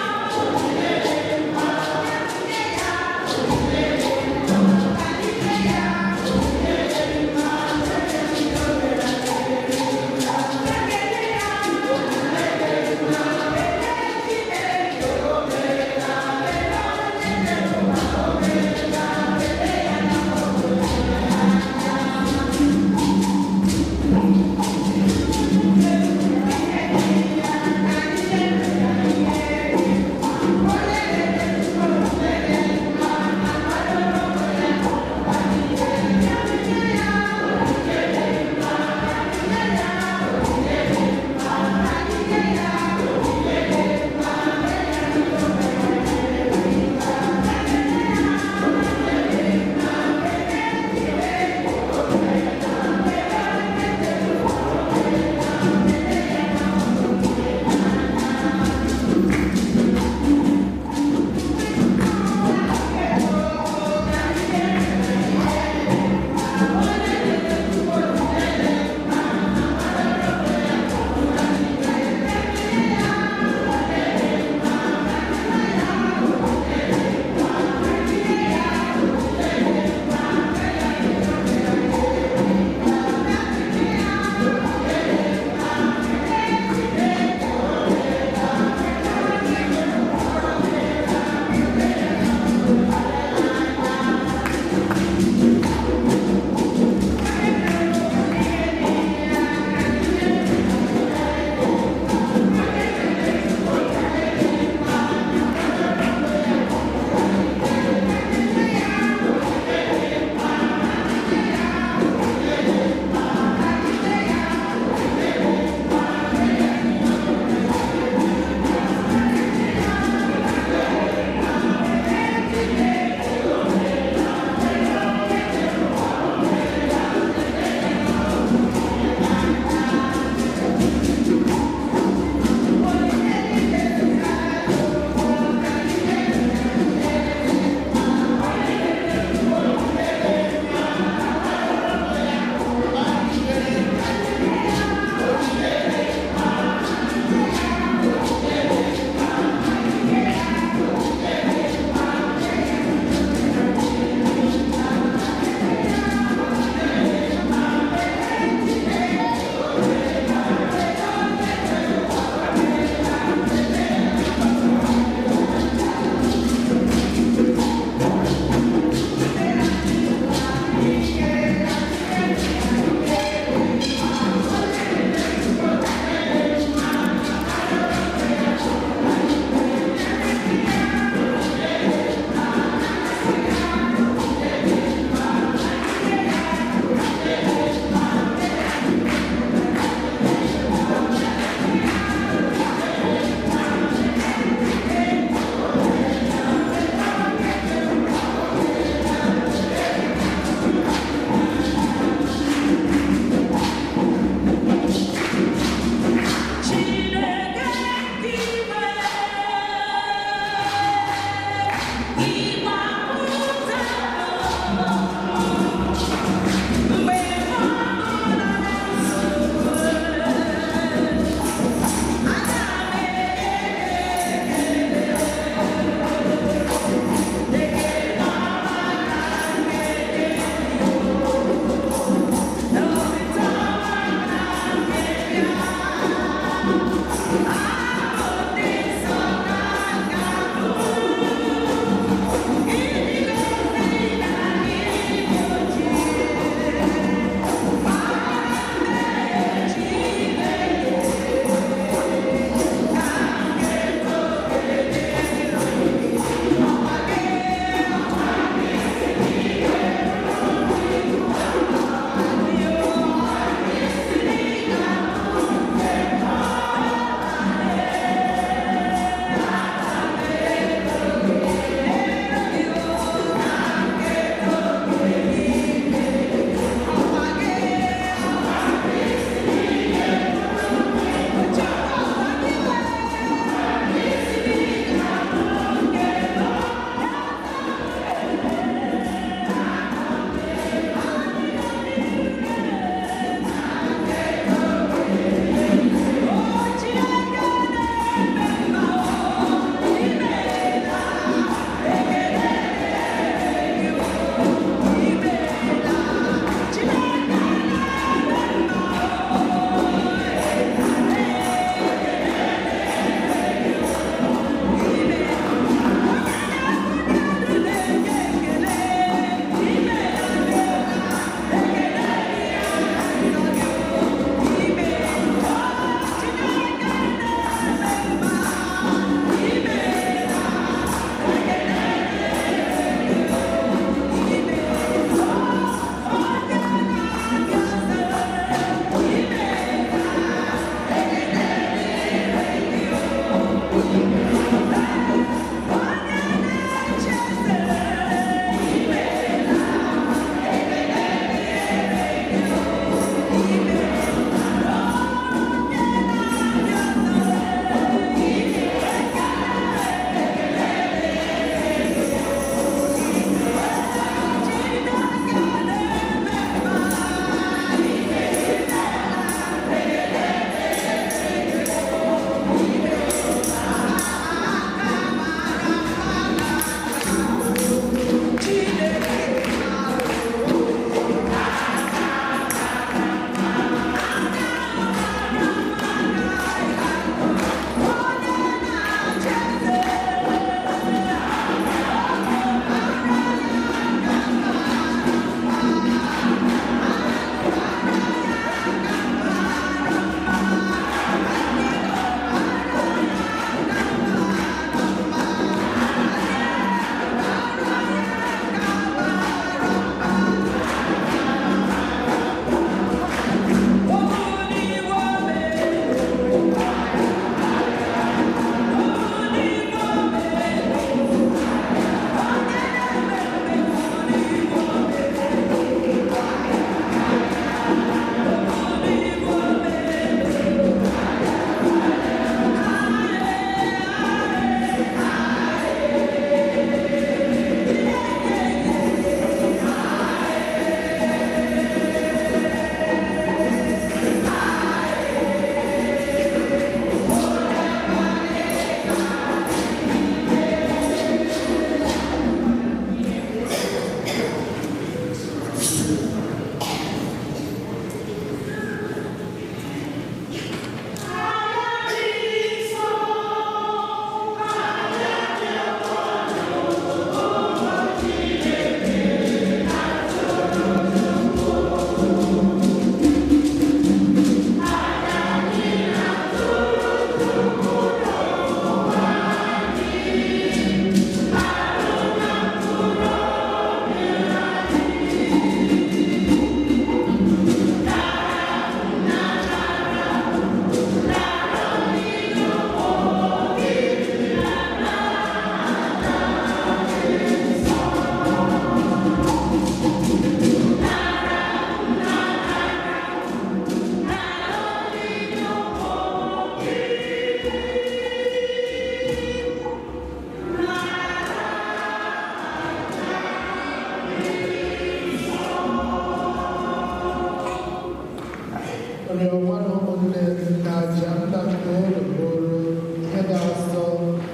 Arịrịọ nwanne ụmụnne ka aja nna nke unu bụrụ ihe ga-asọ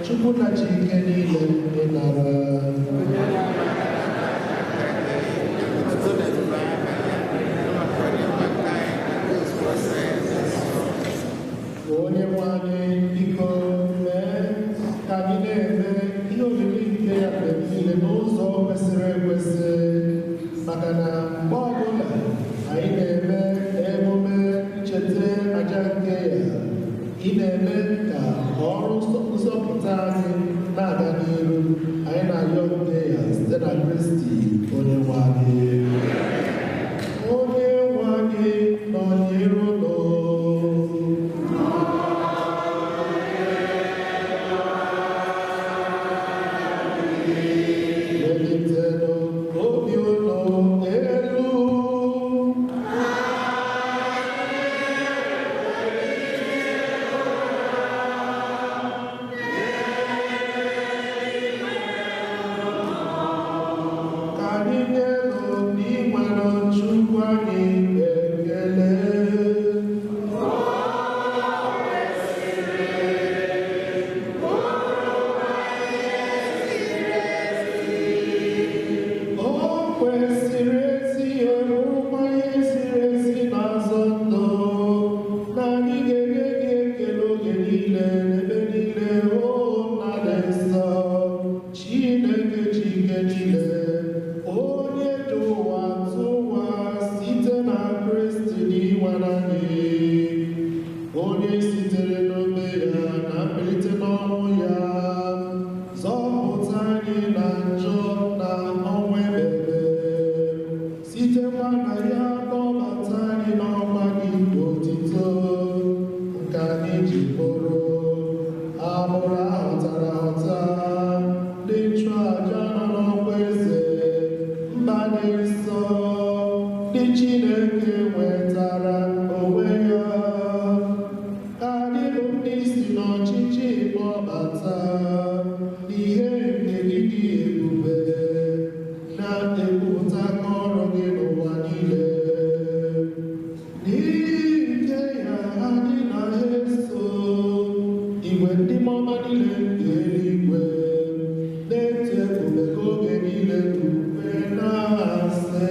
Chukwu na chi ike niile ịnara. Onye nwe anyị biko mee ka anyị na-eme ihe oriri nke ya mgbe niile n'ụzọ kwesịrị ekwesị, maka na mgbe ọbụla anyị na-eme emume ncheta aja nke ya, ị na-eme ka ọrụ nzọpụta anyị na-aga n'iru. Anyị na-arịọ nke ya site na Kristi onye nwe anyị. Onye nwe anyị nọnyere unu. Welitenụ obi unu elu. Ka anyị nyenụ n'inwere Chukwu anyị ekele. O kwesịrị ezi ihe, bụrụkwa ihe ziri ezi na-azọ ndụ, na anyị ga-enye gị ekele oge niile n'ebe niile, o Nna dị nsọ, Chineke ji ike niile, onye dị ụwa tụwa site na Kristi n'inwere anyị, onye sitere n'obe ya na mbilite n'ọnwụ ya zọpụta anyị na njọ na ọnwụ ebebe, sitekwa na ya kpọbata anyị n'ọgba gị otito nke anyị ji bụrụ agbụrụ ahụtara ahụta, ndị nchụaja nọ n'ọkwa eze, mba dị nsọ, ndị Chineke nwetara onwe ya. Ka anyị bụ ndị si n'ọchịchị kpọbata n'ihe nke gị dị ebube, na-ekwupụta aka ọrụ gị n'ụwa niile. N'ihi nke ya anyị na-eso igwe ndị mmụọ niile nke eluigwe na-eto ebube gị oge niile n'ukwe na-asị.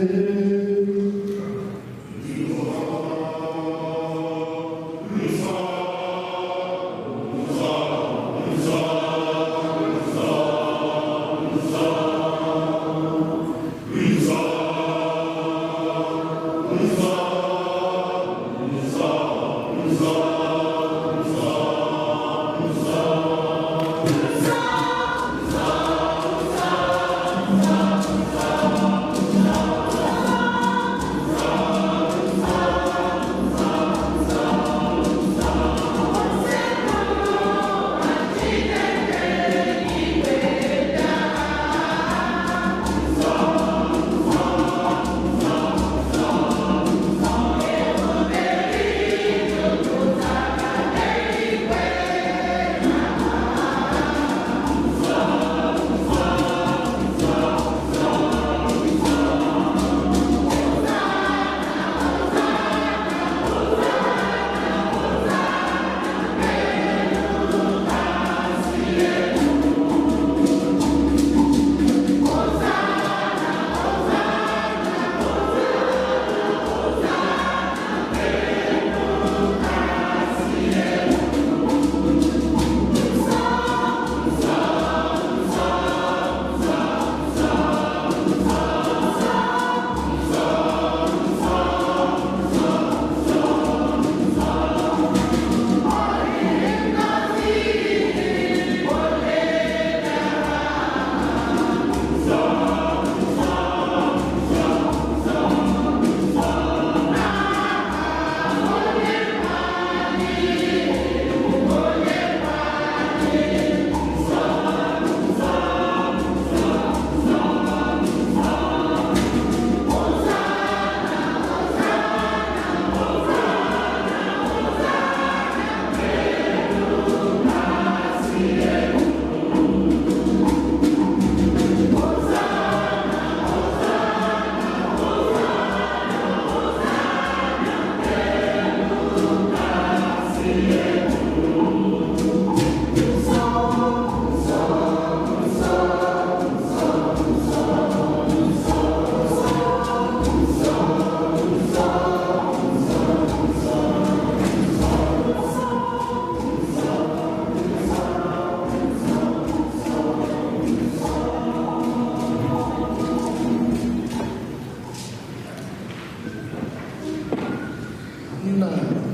Nna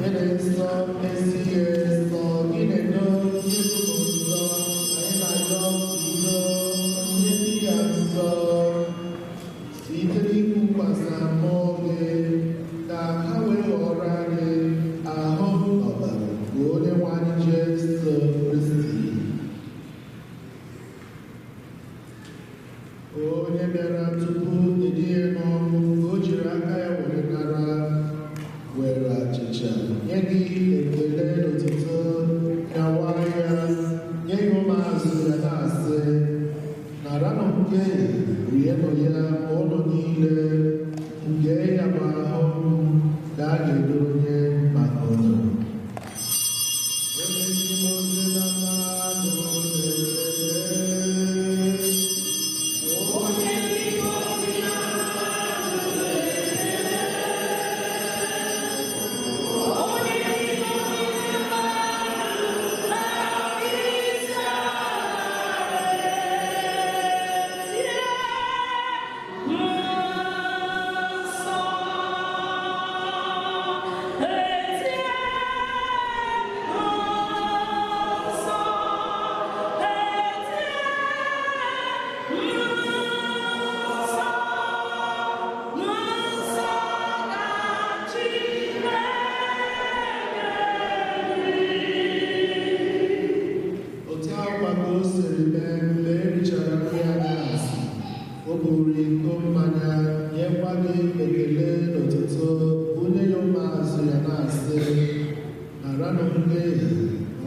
ị dị nsọ, ezi ihe nsọ, gị na-edo ndị bụ nsọ, anyị na-arịọ udo ndị dị ya nsọ. Site n'ikwukwasị mmụọ gị, ka ha wee ghọrọ anyị ahụ na ọbara nke Onyenwe anyị Jesu Kristi. Onye bịara tupu edie n'ọnwụ, ka o jiri aka ya were nara, were achịcha nye gị ekele n'otuto, nyawa ya, nye ya ụmụazụ ya na-asị, naranụ nke rienụ ya ụnụ niile, nke ya bụ ahụ m ka a ga-edoro nye maka ụnụ. Onye n'ime ozi na mmadụ na-ekele. Otu akwa ka o siri mee mgbe e richara nri anyasị, o buru iko mmanya nyekwa gị ekele n'otuto, bunye ya ụmụazụ ya na-asị, naranụ nke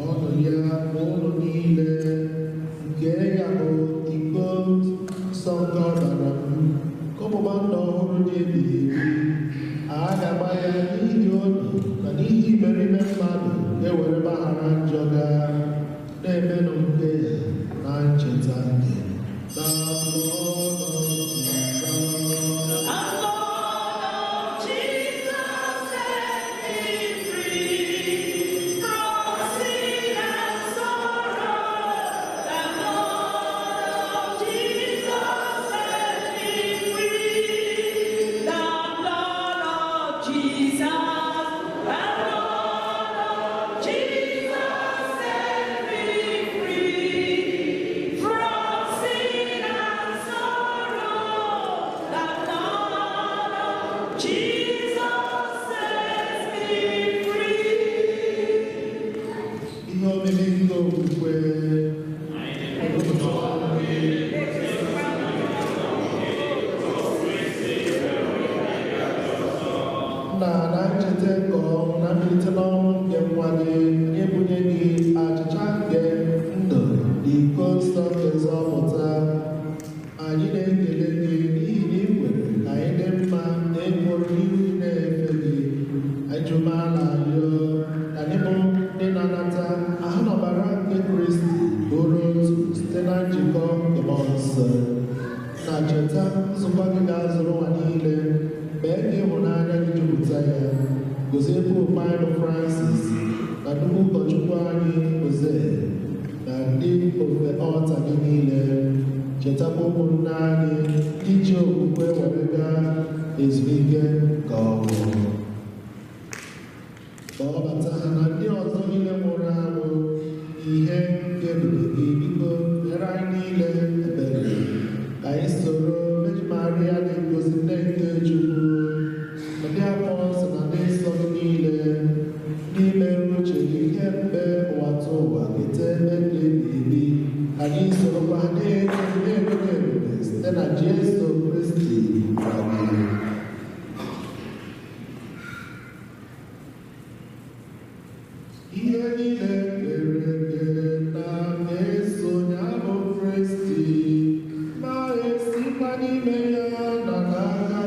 ọnụ ya ma ụnụ niile, nke ya bụ iko nsọ nke ọbara m, ka ọgbụgba ndụ ọhụrụ dị ebighị ebi. A ga-agba ya n'ihi unu na n'ihi imerime mmadụ e were gbaghara njọ gaa. Na-emenụ nke na ncheta nke. The blood of Jesus. The blood of Jesus set me free from sin and sorrow. The blood of Jesus set me free. The blood of Jesus. The blood of Jesus set me free from sin and sorrow. The blood of Jesus sets me free. Ihe omimi nke okwukwe. Nna na ncheta nke ọnwụ na mbilite n'ọnwụ nke nwa gị, anyị ebunye gị achịcha nke ndụ na iko nsọ nke nzọpụta. Anyị na-ekele gị n'ihi na ị kwere ka anyị dị mma na ịkwụrụ n'ihu gị na-efe gị. Anyị ji umeala arịọ ka anyị bụ ndị na-anata ahụ na ọbara nke Kristi bụrụ otu site na njikọ nke Mmụọ Nsọ. Na cheta nzukọ gị ga-azụrụ ụwa niile, mee ka ịhụnanya gị jupụta ya. Gozie Popu anyị bụ Francis na nnukwu ụkọchukwu anyị Jose na ndị ofe ọta gị niile. Chetakwa ụmụnne anyị ndị ji okwukwe were gaa ezumike nke ọnwụ. Ka ọ bata ha na ndị ọzọ niile nwụrụ anwụ ihe nke ebube gị, biko mere anyị niile ebere ka anyị soro Virgin Maria dị ngozi nne nke Chukwu na ndị apọstụl na ndị nsọ gị niile ndị mere uche gị kemgbe ụwa tụ ụwa kete ebe ndị ebighị ebi. Anyị sorokwa ha na-eto na-enweghị ebube site na Jesu Kristi na gị. Ihe niile kere eke na na-eso ya bụ Kristi, ma esikwa n'ime ya na n'aka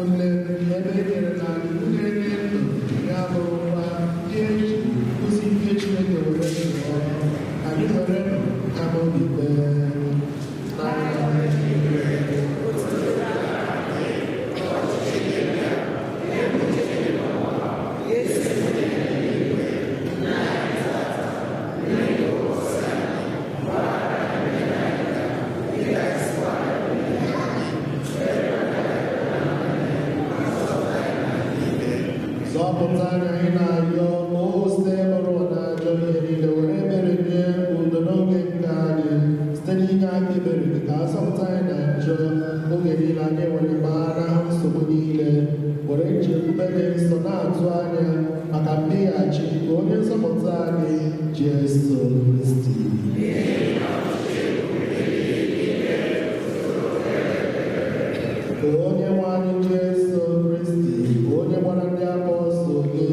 Ụmụnne, ebe e nyere na iwu na-enye ndụ ya bụrụkwa ndị eji nkuzi nke Chineke were zụọ, anyị were nụ kama obi kpee. Zọpụta anyị, anyị na-arịọ, o site n'ụrụ na ajọ ihe niile, were ebere nye udo n'oge nke anyị, site n'inye aka ebere gị ka a zọpụta anyị na njọ oge niile, anyị were gbanahụ nsogbu niile, were nchekwube dị nsọ na-atụ anya maka mmeghachi nke onye nzọpụta anyị, Jesu Kristi. Ka onye nwe anyị Jesu Kristi, onye gwara ndị apọstụl gị,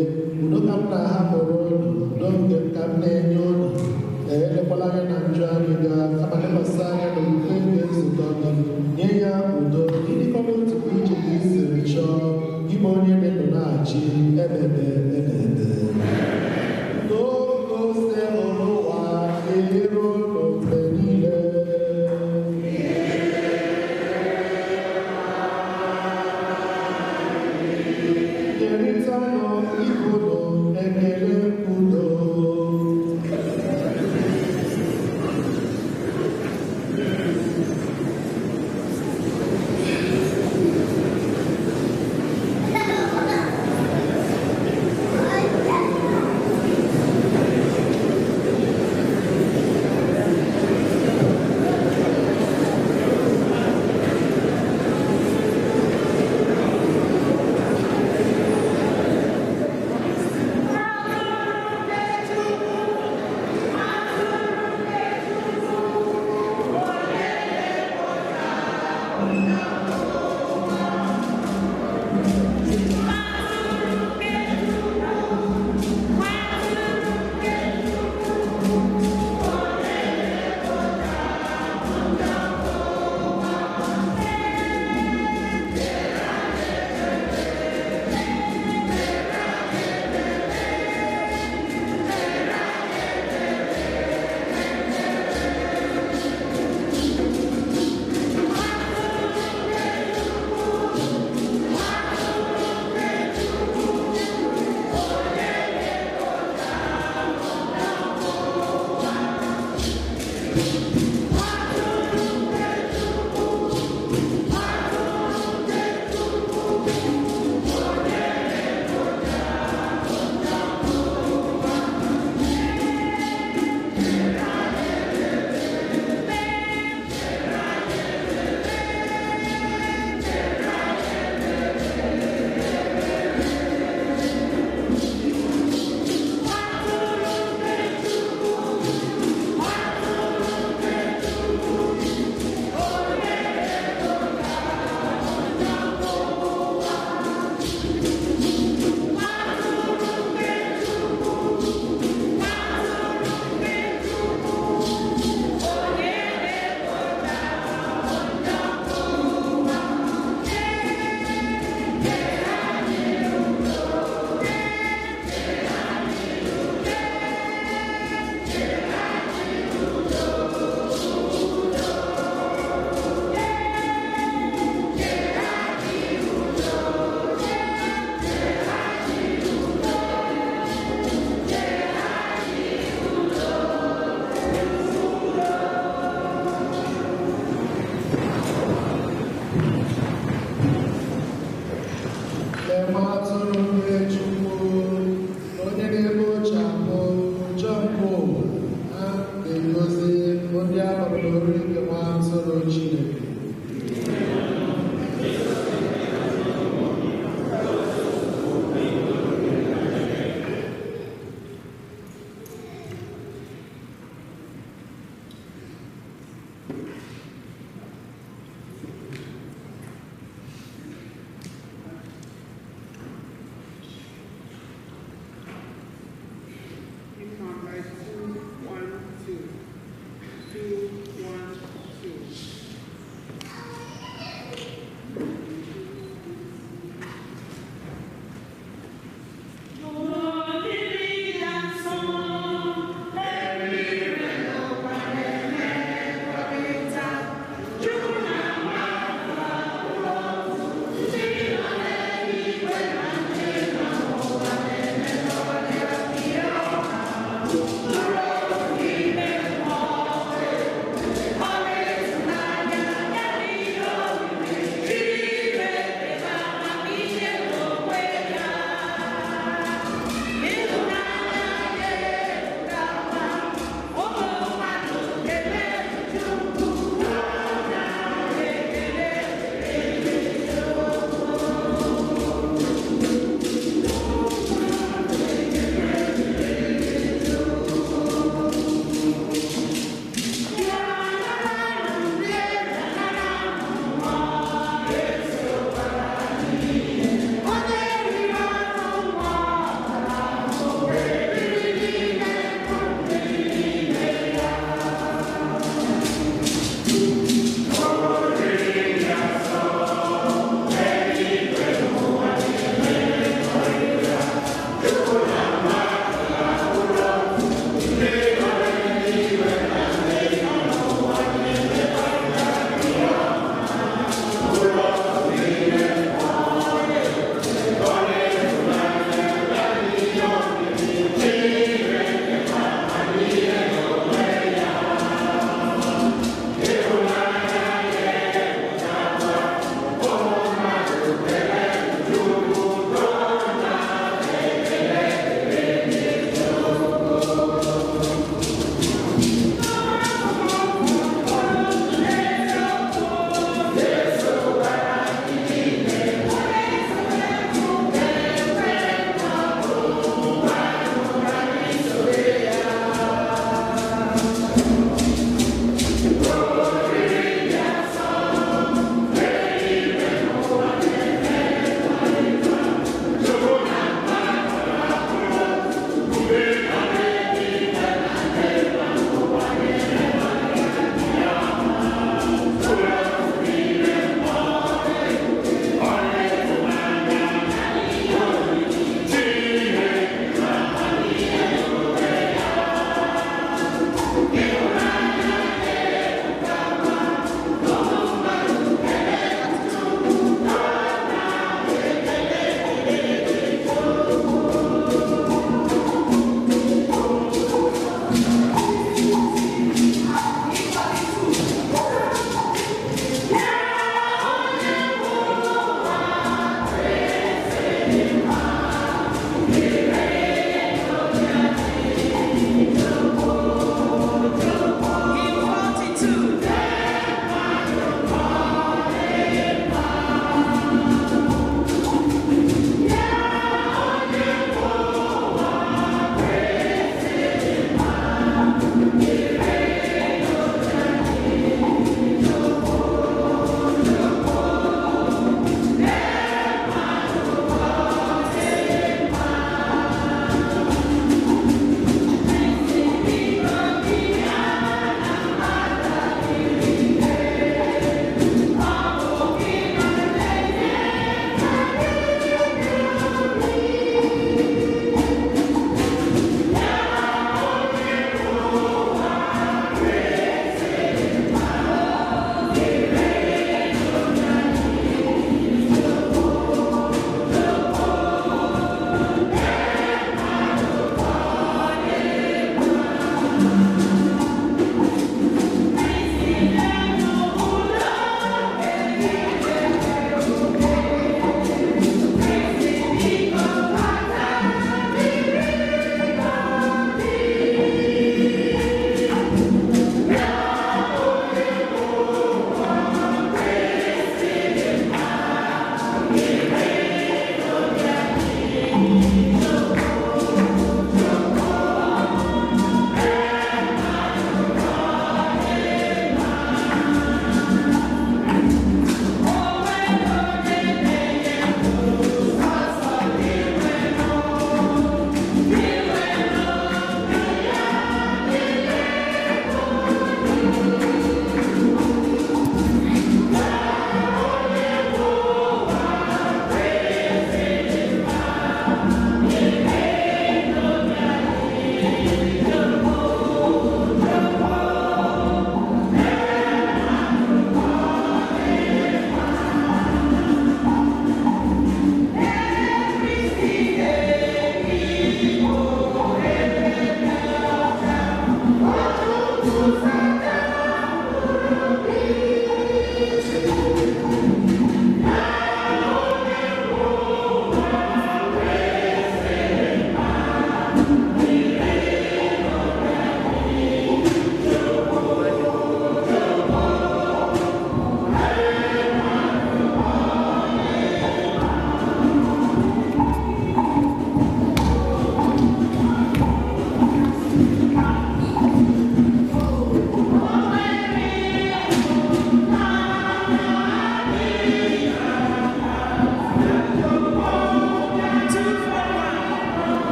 "Udo ka m na-ahapụrụ unu, udo nke m ka m na-enye unu," elekwala anya na njọ anyị gaa, kama lekwasị anya n'okwukwe nke nzukọ gị, nye ya udo ịdịkọ n'otu bụ ije ka i siri chọọ ime, onye dị ndụ na-achị ebebe ebebe. Udo ose n'ụwa.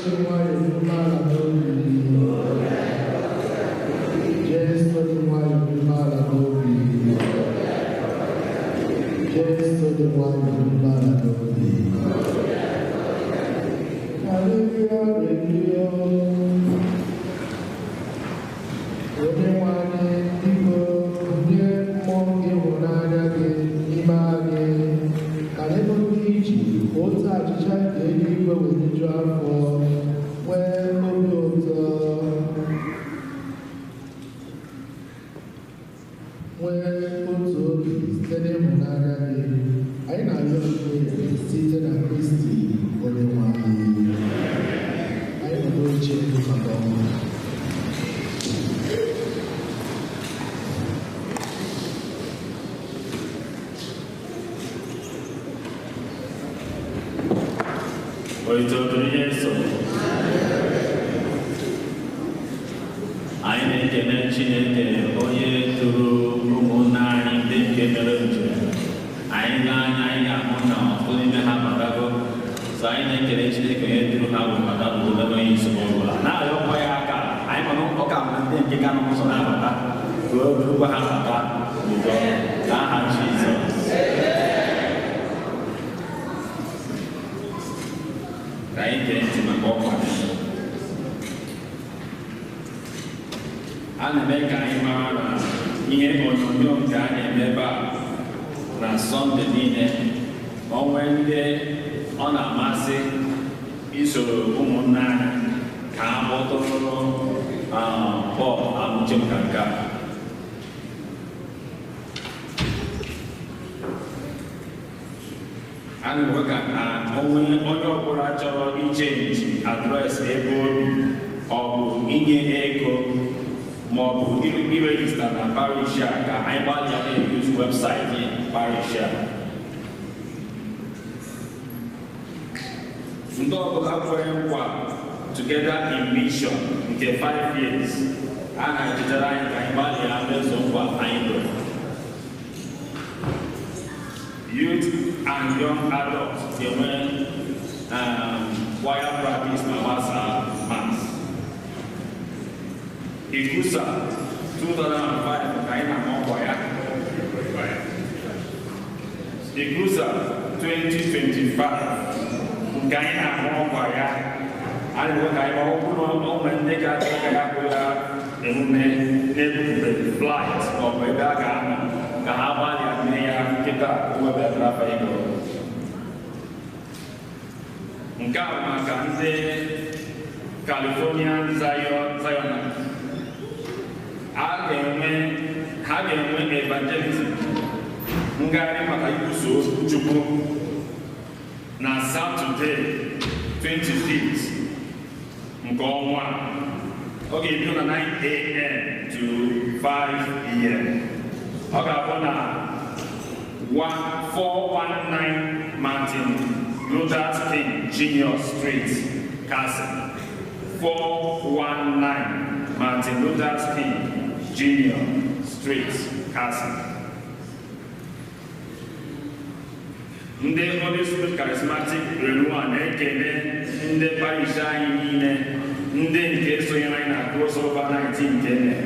dị nwayọọ na umeala n'obi. Jesu dị nwayọọ na umeala n'obi. Jesu dị nwayọọ na umeala n'obi. Haleluya, haleluya. Onyenwe anyị, biko nye mmụọ ịhụnanya gị n'ime anyị, ka anyị bụrụ ndị iji otu achịcha nke eluigwe wee rijuo afọ, nwee obi ụtọ, nwee otu obi site n'ịhụnanya gị. Anyị na-arịọ gị site na Kristi Onyenwe anyị. Anyị nọ n'oche maka ọnwụ. Otito dịrị Jesu. Anyị na-ekele Chineke onye tụrụ ụmụnne anyị ndị nke mere njem. Anyị gaa anya, anyị ga-ahụ na ọtụtụ n'ime ha batago. So anyị na-ekele Chineke onye tụrụ ha bụ bata n'ụlọ n'onye nsogbu ọbụla. Na-arịọkwa ya aka, anyị ma na ụka ma ndị nke ka nọ n'ụzọ na-abata, ka o durukwa ha bata n'udo. N'aha Jizọs. Ka anyị gee ntị maka ọkwa. A na-eme ka anyị mara na ihe onyonyo nke a na-eme ebe a na Sọnde niile, o nwee ndị ọ na-amasị isoro ụmụnne anyị ka ha kpọtụrụ Pọl Amuche maka nke a. A na-ekwe ka onwe onye ọbụla chọrọ ichenji adreesị ebe obi, ọ bụ inye ego ma ọ bụ irejista na parish a, ka anyị gbalịa na-eyuzu webụsaịtị parish a. Ndị ọbụla kwere nkwa Together in Mission nke 5 years, a na-echetara anyị ka anyị gbalịa mezuo nkwa anyị kwere. Youth and young adults ga-enwe choir practice na gbasa mass. Ikusa 2005 ka anyị na-ama ọkwa ya. Ikusa 2025 nke anyị na-ama ọkwa ya. Anyị na-ekwe ka anyị gbaa ụkwụ na onwe ndị ga-achọ ka ya bụ ya emume n'ebube flight maọbụ ebe a ga-anọ, ka ha gbalịa mee ya nkịta webetara afa ego. Nke a bụ maka ndị California Zion. Ha ga-enwe evangelism, ngagharị maka ikwusa okwu Chukwu na Saturday 25th nke ọnwa a. Ọ ga-ebido na 9 a.m. to 5 p.m. Ọ ga-abụ na 419 Martin Luther King Jr. Street, Carson. 419 Martin Luther King Jr. Street, Carson. Ndị Holy Spirit Charismatic Renewal na-ekele ndị parish anyị niile, ndị nke sonyere anyị na crossover 19 nke mere.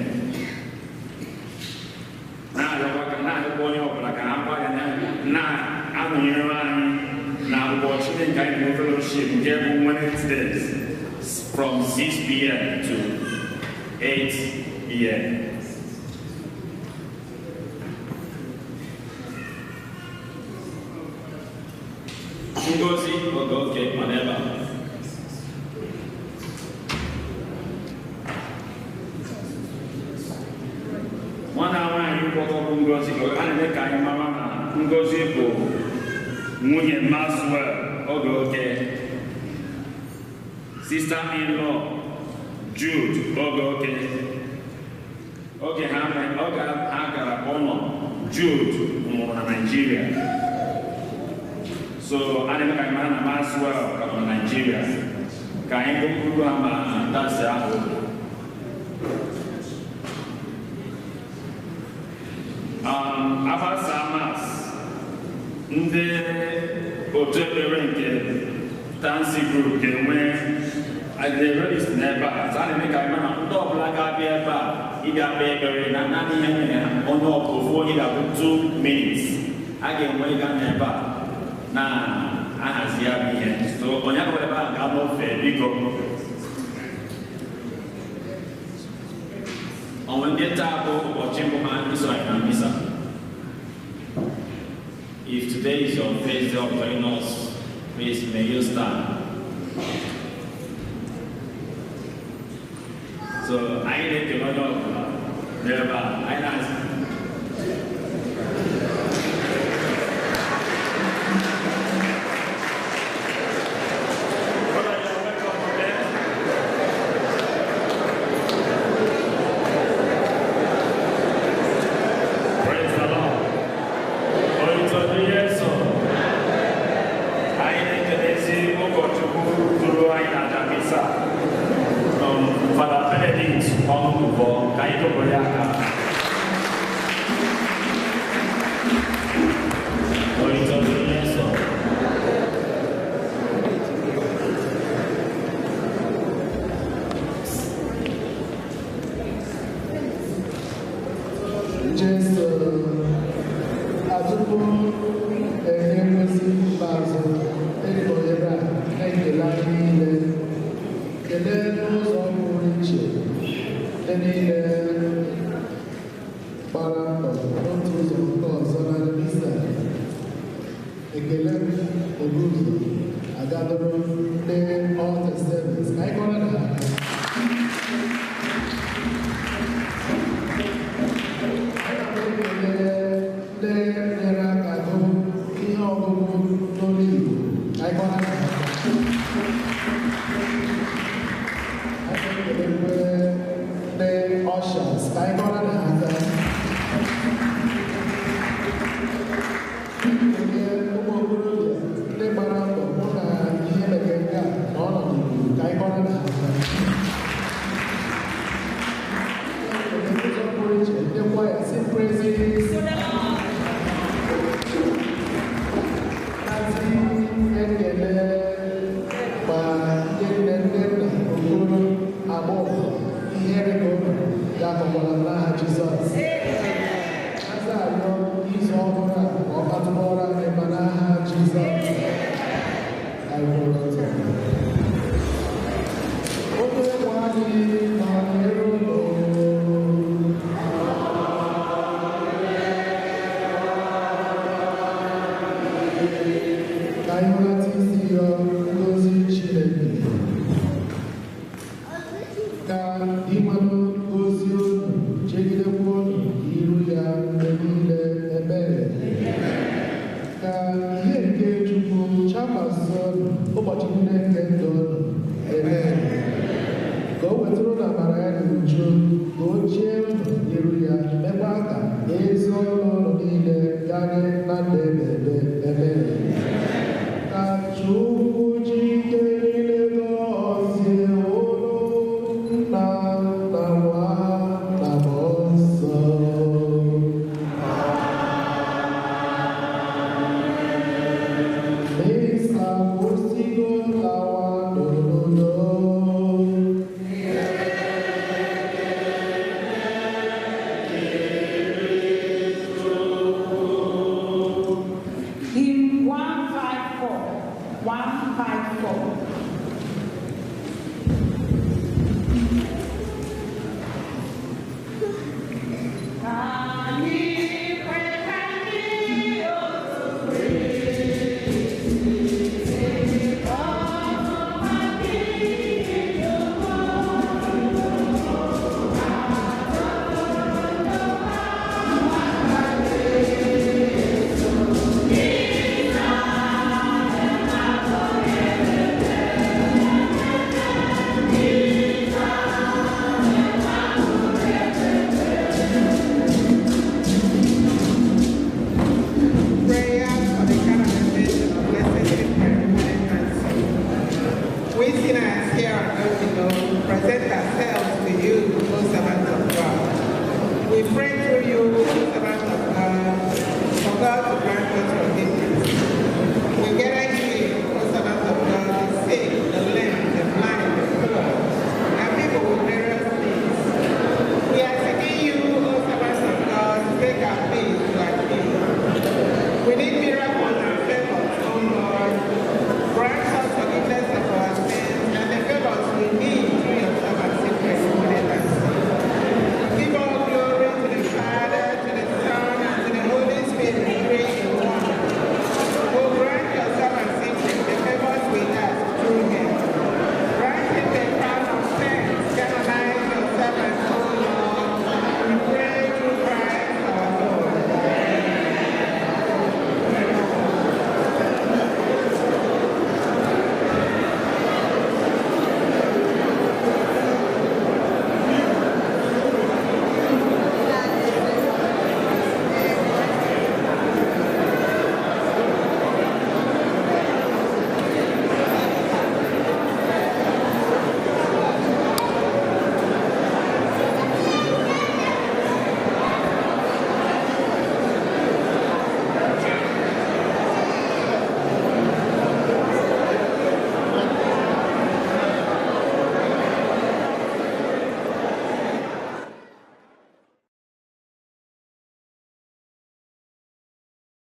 Na-arịọkwa onye ọbụla ka ha gwa ya na-anọnyere anyị na ụbọchị ndị nke anyị na fellowship nke bụ Wednesdays from 6 p.m. to 8 p.m. Ngozi Ogoke ọ nọ ebe a? Nwanne nwaanyị kwọtọ bụ Ngozi, a na-eme ka anyị mara na Ngozi bụ nwunye Maxwell Ogoke, sister-in-law Jude Ogoke. Oge ha gara ụlọ, Jude nwụrụ na Naịjirịa. So a na-eme ka anyị mara na Maxwell ka nọ na Naịjirịa, ka anyị gụkwuru ha ma tasi ahụ. Agbasa mas, ndị otu ekpere nke Tansi Group ga-enwe The n'ebe a so a na-eme ka anyị mara na ndị ọbụla ga-abịa ebe a ịbịa kpee ekpere na naanị ihe nyere ha onye ọbụla ofu onye ga-abụ 2 minutes. A ga-enwe ịga n'ebe a na-ahazi ya bụ ihe. So onye akọbara ebe a ga-anọfe biko. Onwe ndị taa bụ ụbọchị mbụ ha iso anyị na misa. If today is your first day of joining us, please may you stand. So anyị na-ekele onye ọbụla n'ebe a anyị na-asị Brother, you're welcome, okay? Praise the Lord. Otito Jesu. Anyị na-ekelezi ụkọchukwu duru anyị na aja misa. Fada Benedict Ọnụnụbọ, ka anyị tụpụrụ ya aka. Otito Jesu. Jesu atupu enye ngozi ikpeazụ eji ohere a na-ekele anyị niile kelee n'ụzọ pụrụ iche ndị niile gbara mbọ n'otu ụzọ nke ọzọ na misa. Ekele m ebu ụzọ agadoro ndị altar service ka anyị kọrọ na ha aka. Ndị nyere aka gụ ihe ọgụgụ n'olu Igbo ka anyị kọrọ na ha aka. Anyị na-ekelekwe ndị ushers ka anyị kọrọ na ha aka. Ndị ụmụ okorobịa ndị gbara mbọ hụ na ihe mere nke a na ọnọdụ Igbo ka anyị kọrọ na ha aka. Ụzọ pụrụ iche ndị kwaya si praises Nazi ekele ma ndị nne nne nna okoro agbọghọ ihe dịka unu ya akọkwala n'aha Jizọs. Nazi arịọ izu ọhụrụ a ka ọ kpatụkọrọ anyị ma n'aha Jizọs. Anyị kwụrụ ọtọ. Onye nwe anyị nọnyere unu. Ka anyị hụlata isi ya ngozi Chineke. Ka ịmanụ ozi unu chegidekwa unu iru ya mgbe niile ebere. Ka ihe nke Chukwu chakwasị unu ụbọchị niile nke ndụ unu ebere. Ka o wetara unu amara ya n'uju, ka o chee unu iru ya, mekwa ka ezi ọrụ unu niile gaa na ndụ ebebe ebere. Ka Chukwu ji ike niile gọzie unu nna na nwa na Mmụọ Nsọ. Misa kwụsịgo lawa n'obodo. Hymn 154, 154. Prayer for the canonization of Blessed Cyprian Hanson. We sinners here on earth below present ourselves to you, O servant of God. We pray through you, O servant of God, for God to grant us forgiveness. We gather